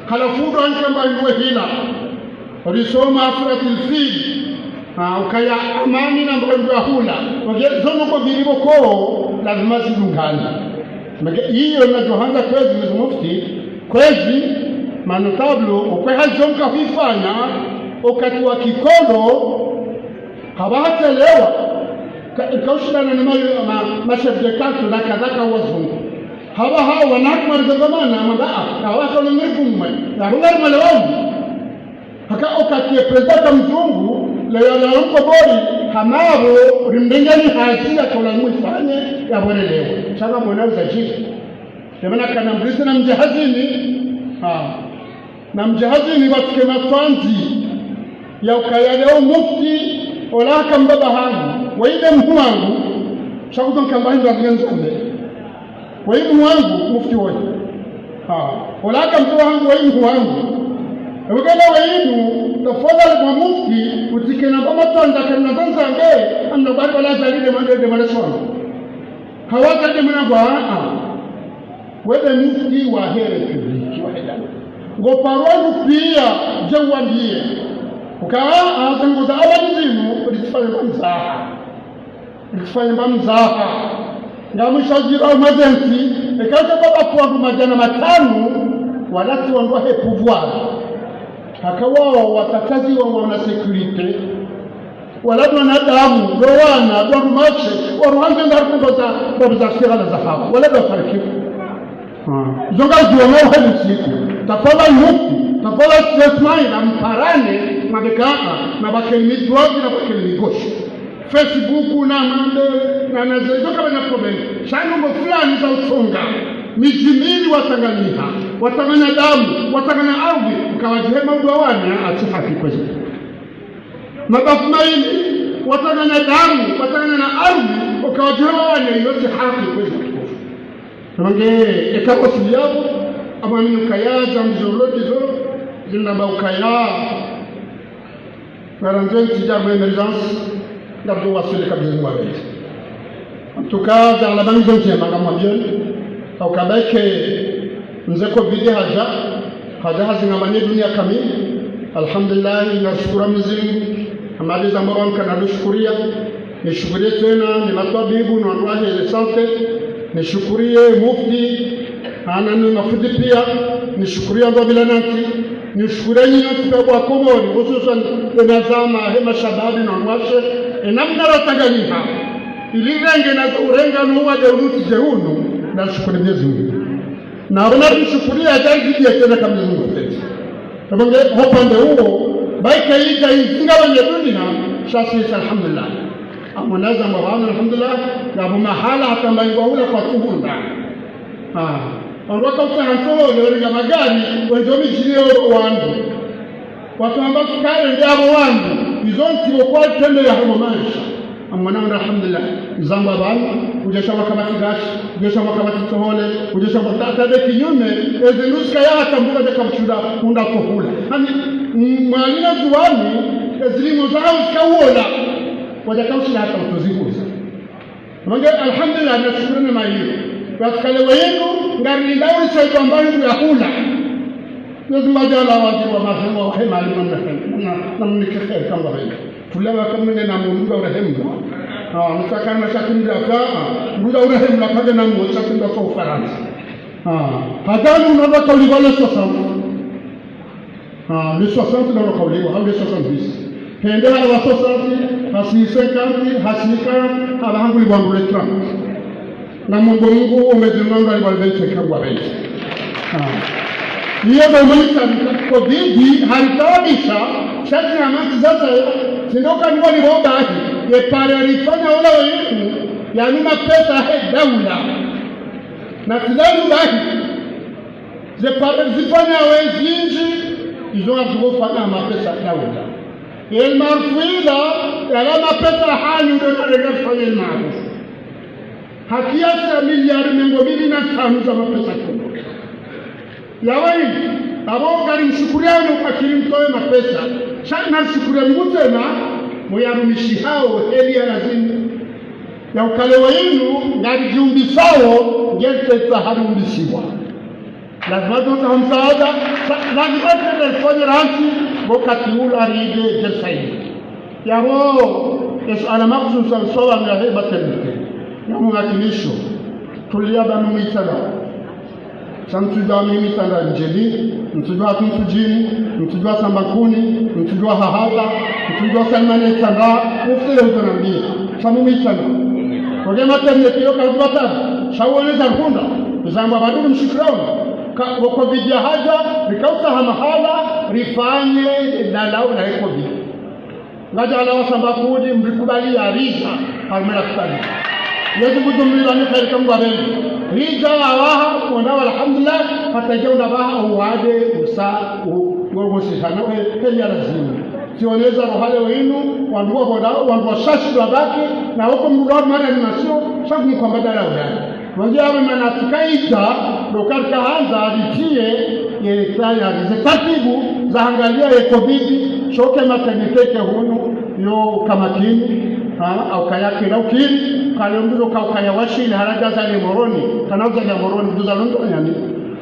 halafu ndo ankamba iwe hila. Orisoma Suratul Fil, ah, ukaya amani na mbandu ya hula. Oge, zono ko vili boko, lazima zidungane. Mage, iyo na Johanza kwezi, mzee mufti, kwezi, manotable, okwe hazi omka huifanya, okati wa kikolo, haba hatelewa, ka, kaushindana na ma, ma, ma chef de canton na kadhaka wazungu. Haba hawa wanaku marizagomana, maba, ah, hawa kalo mwikumwe, ya hula male wani. Haka okati ye prezida mzungu, leo ya lalo Mkomori, hamabo, rimdengani hazi ya kola mwifanye, ya borelewa. Shaka mwana uzajiri. Yamana kana mrisi na mje hazini, ha. Na mje hazini watike matwanzi, ya ukaya leo mufti, ola haka mbaba hangu, waide mhu wangu, shakuto nkamba hindra nzombe. Wayi mhu wangu, mufti woyi. Ha. Ola haka mtu wangu, wayi mhu wangu. Ewekele wayinu, tafadhali kwa mufti, utike na bama twanda kana zanzange, amna bari wala zali de mande de mande shwangu. Hawaza de mwana kwa, ah. Wede mufti wa he republiki, wa he daula. Ngo parwa ngu pia, je wambie. Uka, ah, zangu za awali zinu, ulisifanya mzaha. Rifanye mba mzaha. Ngamwisha jira umazentsi, eka sha baba kwa wandru madjana matsanu, walati wandru wahe pouvoir. Haka wao watataziwa wana sécurité. Wala wanadamu, ndo wana, ndo rumashe, waruhanze nda rukumba za, ndo za sirala za hawa. Wala ndo farikiwa. Ah. Zonga ziwa na uhali siku. Tafala yuku, tafala stress mind, amparane, mabeka, na bakeli midroite, na bakeli migoshi. Facebook na mambe, na, na zezo kama na problème. Shano ngo fulani za utsonga. Midji mili watsanganyiha, watsanganya damu, watsanganya ardhi, ukawadjihema udwa wane, atsi haki kwezi. Mabafu mayili, watsanganya damu, watsanganya na ardhi, ukawadjihema wane, iyo tsi haki kwezi. Nange, eka wasili yabo, amwamini ukaya, jambo zolo, zolo, zinamba ukaya. Ngarandzo ntsi dja mwe émergence, ngardo waswili kabisa mwabili. En tout cas, za alama ngizo ndjema ngamwambioni. Au kabaike mze covid hadja, hadja hazingamanye dunia kamili. Alhamdulillah, nashukuru Mwenyezi Mungu. Amali za moro mkana nashukuriya. Nishukuriye tsena, ni matwabibu, no wandru wahe santé. Nishukuriye mufti, ana ni mafundi pia. Nishukuriye ndo bila nanti. Nishukuriye nyinyi nyontsi pia wa Komori, hususan ena zama, he mashababi na wanawashe. Ena mna ratsanganyiha. Ili renge na urenga no wade unutsi je unu, nashukuru Mwenyezi Mungu. Na wana nishukuriye ajali zidi ya tena kama Mwenyezi Mungu apende. Tabange, hopvande uwo, baike ika izinga banye dunia, sha sisi alhamdulillah. Amwona zamba pvanu alhamdulillah, ngapvo mahala hata mba ingwa hula kwatsu hundra. Ah. Wandru waka utsaha ntsohole, warenga magari, wendjo midjini yo wandru. Watsuhamba sukari nde apvo wandru, izo ntsi pvo kwatsi trende ya hama maesha. Amwona hundra alhamdulillah. Zamba pvanu, udjesha mwaka pvatsi gashi, udjesha mwaka pvatsi ntsohole, udjesha mwaka hata nde kinyume, ezi nuska ya hata mbuka djaka mshuda, hundra tsohula. Hani, m-, Mwali na Ndzuwani, ezi limo zawo zika uwola, wadjaka ushinda hata utsozihuza. Mange, alhamdulillah, nashukuru neema iyo. Parce que leo yinu, ngari linda uri saido ambayo ya hula. Lazima jala waziri wa mahema, wa hema, alima na hema. Na, na mnike kheri kama hema. Tulewa kama nge na mungu wa rehema. Ah, mtakana shati mdaka, ah, mungu wa rehema, kage na mungu shati mdaka Ufaransa. Ah, hadhani unataka ulivale soixante. Ah, le soixante dans le Kaulé, ah, le soixante-dix. Hende halawa soixante, hasi cinquante, hasi quarante, halawa hangu li wangu le trente. Na Mungu, Mungu, umezi nanga li wa vingt-cinq, wa vingt. Ah. Iyo ndo mwenye tabi-, covid, halitaabisha, sha zi hamati zaza, zindoka niwa ni wobahi, ye pare alifanya ola weyiku, ya numa pesa he daula. Na tsi daula bahi. Ze pare zifanya wezindji, izo hazifanya mapesa daula. El maarufu ila, yala mapesa hanyu ndo narenga fanya el maarufu. Ha kiasi ya miliari mengo mili na ntsanu za mapesa Kongo. Yawa hivi, apvo ngari mshukuriano kwa kiri mtowe mapesa. Sha nari mshukuriye Mungu tsena, mo yarumishihao, heli ya lazimu. Ya ukalewa yinu, ngari djiumbisao, nge tsetsa hari umbishiwa. Lazima tutsaha msaada, sa-, lazima tende fanye rantsi, wakati ula rije jesaidi. Yapvo, esuala makhsusa usawa nga he maternité. Nga mumakinisho, tulia pvanu Itsandra. Sha mtsudjuwa mimi Itsandra ndjeni, mtsudjuwa Tuntsudjini, mtsudjuwa Sambakuni, mtsudjuwa Hahata, mtsudjuwa Salimani Itsandra, mfutele uzo nambiye. Sha mimi Itsandra. Kwa ke maternité yo kazi batana, sha uwone za rihundra, zamba pvanu mshukuriano. Ka, woko vidya haja, rikautsaha mahala, rifanye daula la covid. Ngadjala wasamba kudi mrikubali ya ridja, harumwa la kutali. Yezi kutu mlila ni kheri kangwa beni. Ridja awaha, wanda wa alhamdulillah, hata dja unda baha uwade, usa, u, ngorgo sisana, we, heli ya lazimu. Sioneza rohale wa inu, wandru wa boda, wandru wa shashi wa baki, na woko mrula mara ni masio, shaku mkwamba dala udani. Wangi awe mana tsikaita, ndo karika handza alitiye, ye tayari ze taratibu, za hangalia ye covid, shoke maternité ke hunu, yo kamakini, ha, au kaya kila ukiri, kale mbuzo ka ukaya washili, haraja za le Moroni, kana uza le Moroni, mbuzo za londo nyani.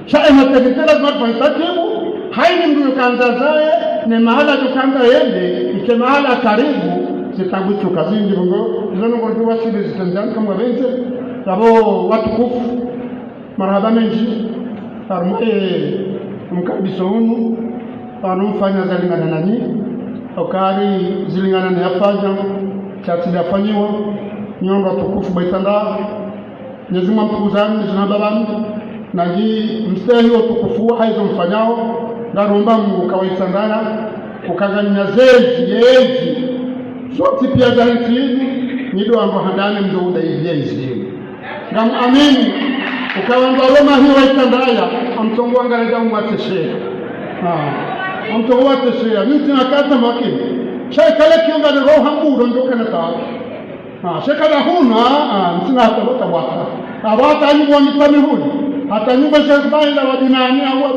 Sha ye maternité lazima tufanye taratibu, haini mndru yukandza zaye, ne mahala yukandza yende, ike mahala karibu, zitabu tsuka zindji bongo, izo nongo rudi washili zitendani kama benze, yapvo watukufu, marahaba mendji, harumwa, eh, mkaribiso unu, pvanu mfanya zalingana nanyi, okari zilingana ne yafanya, sha tsi yafanyiwa, nyondo watukufu bo Itsandra, Mwenyezi Mungu amtukuzani, zina baba, nanyi mstehi wo utukufu, haizo mfanyao, ngaromba Mungu kawaitsangana, ukanganya zezi, yezi. Zontsi pia za ntsi inu, nyi ndo wandru handani mdo uda ili yezi. Ngam amini, ukawa ndo aroma hiyo waitsandaya, amtongo angareja umwateshe. Ah, amtongo wateshe, mimi ntsina kata makini. Sha ikale kionga ni roha mburo ndo kana tawa. Ah, sheka la huna, ah, ntsina hata lota waka. Apvo hata nyumba wa Mitsamihuli. Hata nyumba sheka la wa dinani, au wa,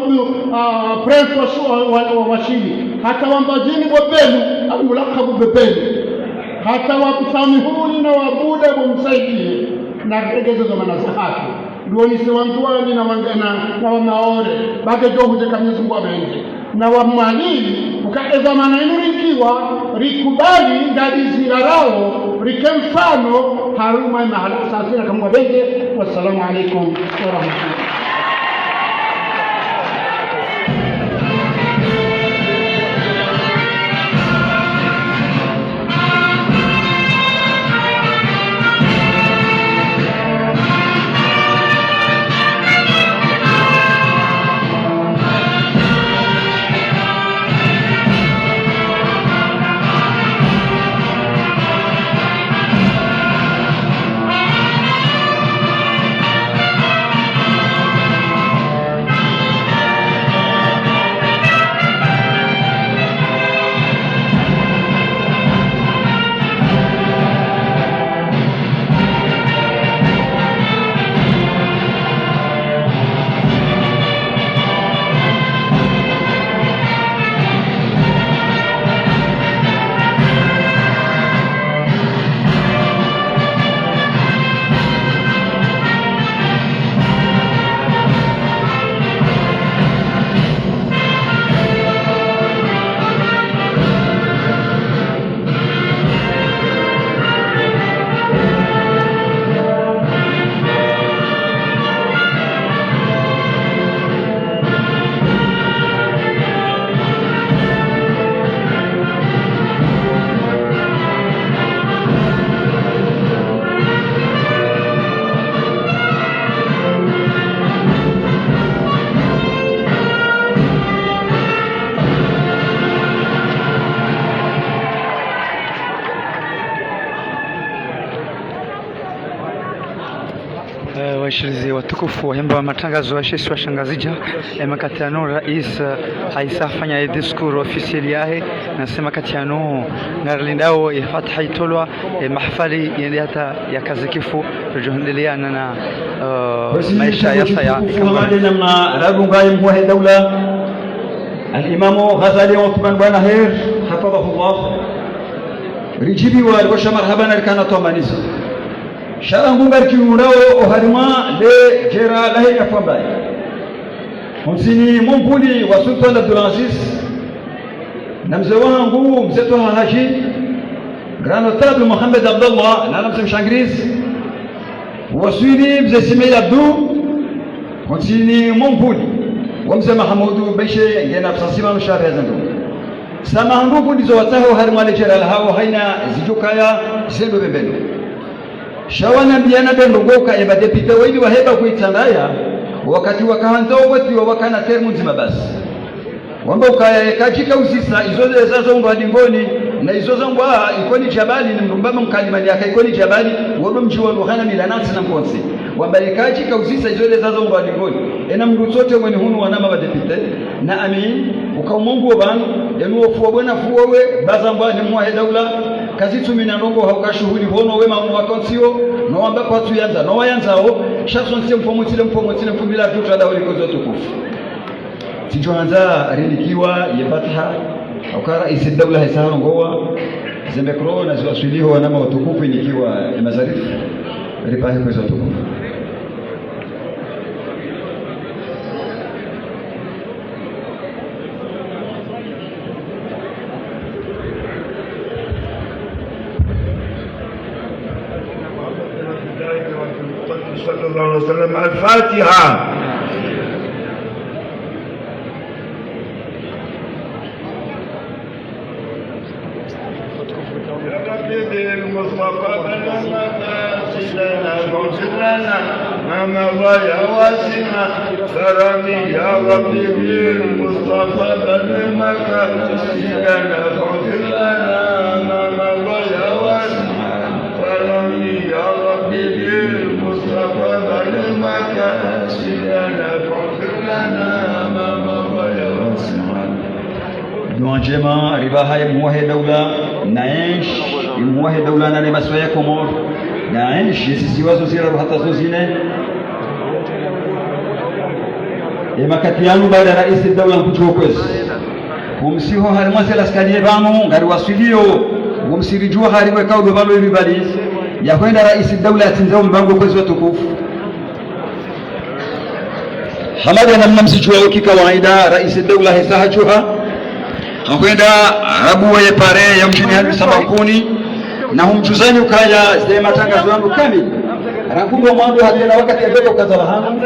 ah, prince wa shu-, wa, wa, wa, wa shili. Hata wa Mbadjini wa Belu, au mulakabu Bebelu. Hata wa Mitsamihuli na wa Buda wa Msaidie. Na regeze za mana za haki. Luonise wa Ndzuwani na wa, na, na wa Maore. Bake djo huje ka Mwenyezi Mungu wa benze. Na wa Mwali, uka eza mana inu rikiwa, rikubali, ngari zingarao, rike mfano, harumwa ye mahala sasina kamwa benze. Wassalamu alaikum warahmatullahi. Shilizi watukufu, wahemba wa matangazo ya she isiwa sha Ngazidja, e makati yanu rais, eh, haisa hafanya ye discours officiel yahe, na sisi makati yanu ngarilindao ye fatiha itolwa, e mahafali yende hata yakaze kifu, ridjo hwendelea na, na, eh, maesha ya saya. Hamade namna radunga ye mkuu wahe daula, Al-Imamu Ghazali Othman Bwana Her, hafidhahullah. Ridjibiwa, rikosha marahaba na rikana twamaniza. Sha rangu ngarikirundao oharimwa le djera lahe ya fwambaye. Hontsini mwa mvuli wa Sultan Abdul Aziz, na mze wangu, mze Twaha Haji, Grand Notable Mohamed Abdallah, na mze Mshangirizi, waswili mze Simeil Abdou, hontsini mwa mvuli wa mze Mahamudu, beshe ngena psasima no shari ya zendo. Samaha ndugu ndizo watsaho harimwa le djera lahawo haina zidjukaya zendo bembeno. Sha wanambia na bendo ngoka eba député waili waheba kuitsangaya, wakati wakahandza ovotiwa wakana termu ndzima basi. Wamba ukaya eka djika uzisa izo leza zongwa dingoni, na izo zongwa Ikoni Djabali, ni mdru mbaba mkalimani yaka Ikoni Djabali, wodo mdji wa Lughana mila nantsi na nkontsi. Wamba eka djika uzisa izo leza zongwa dingoni. Ena mdru tsote mweni hunu wanama wa député, na amin, uka umongu wo pvanu, yanu wofuwa bwana fuwa we, baza mbwa ni mkuu wahe daula, kazitsumina ndrongo hauka shuhuli wono wema unu wakontsiyo, no wamba kwatsu yandza, no wayandzao, sha sontsi mfomo tsile mfomo tsile mfumbila tutra daho likozo tukufu. Tsidjo handza rinikiwa ye fatiha, hauka rais daula hesa harongowa, ze micro na ziwaswiliho wanama watukufu inikiwa ye mazarifu, ripahe kwezo tukufu. صلى الله عليه وسلم. الفاتحة. يا ربي بالمصطفى بلغ مقاصدنا فاغفر لنا ما مضى يا واسع الكرم. يا ربي بالمصطفى بلغ مقاصدنا فاغفر لنا ما مضى يا واسع الكرم. يا ربي بالمصطفى بلغ مقاصدنا فاغفر لنا ما مضى يا واسع الكرم. Dua ndjema, ribaha ye mkuu wahe daula, na enshi, ye mkuu wahe daula na ne masiwa ya Komori, na enshi, ye zisiwa zo ziraru hata zo zine. Ye makati yanu baada rais daula nkudjuwa kwezi. Kumsiho harimwa ze laskali ye pvanu, ngari waswiliyo, kumsiridjuwa harimwa kaudo pvalo ili bali, ya hwenda rais daula yatsindza umbango kwezi watukufu. Hamade namna msidjuwao kikawaida, rais daula hesa hadjuha. Hakwenda rabuwa ye pare ya mdjini hanu Sambakuni. Na humdjuzani ukaya ze matangazo yanu kamili. Rangu ndo mwando hata na wakati ya beko kazala hanu.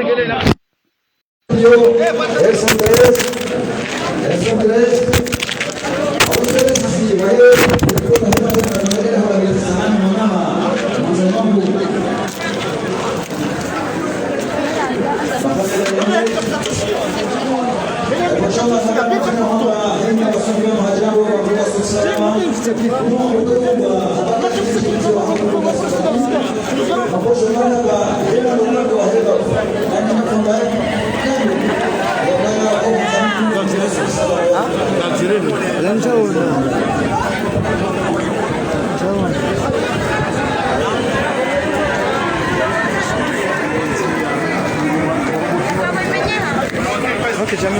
Wakati yanu,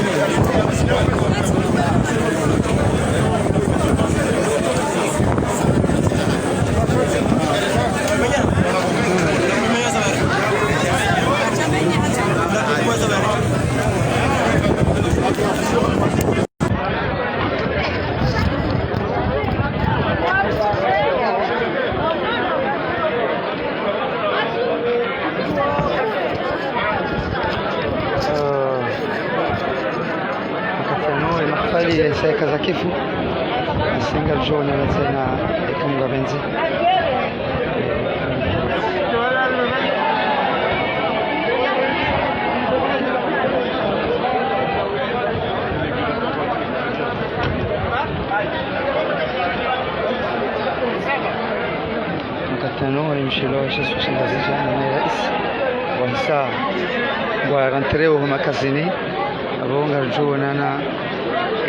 ye mahafali yesa yakaza kifu. Nasi ngaridjo onana tsena eka Mungu hapvendze. Wakati yanu, rimshilo she isiwa sha Ngazidja, na ye rais. Wahisa ngwa rentré oho makazini, apvo ngaridjo onana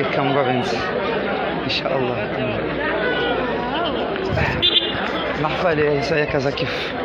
eka Mngu apvendze. Insha Allah. Mm. Mahafali yahisa yaka zakifu.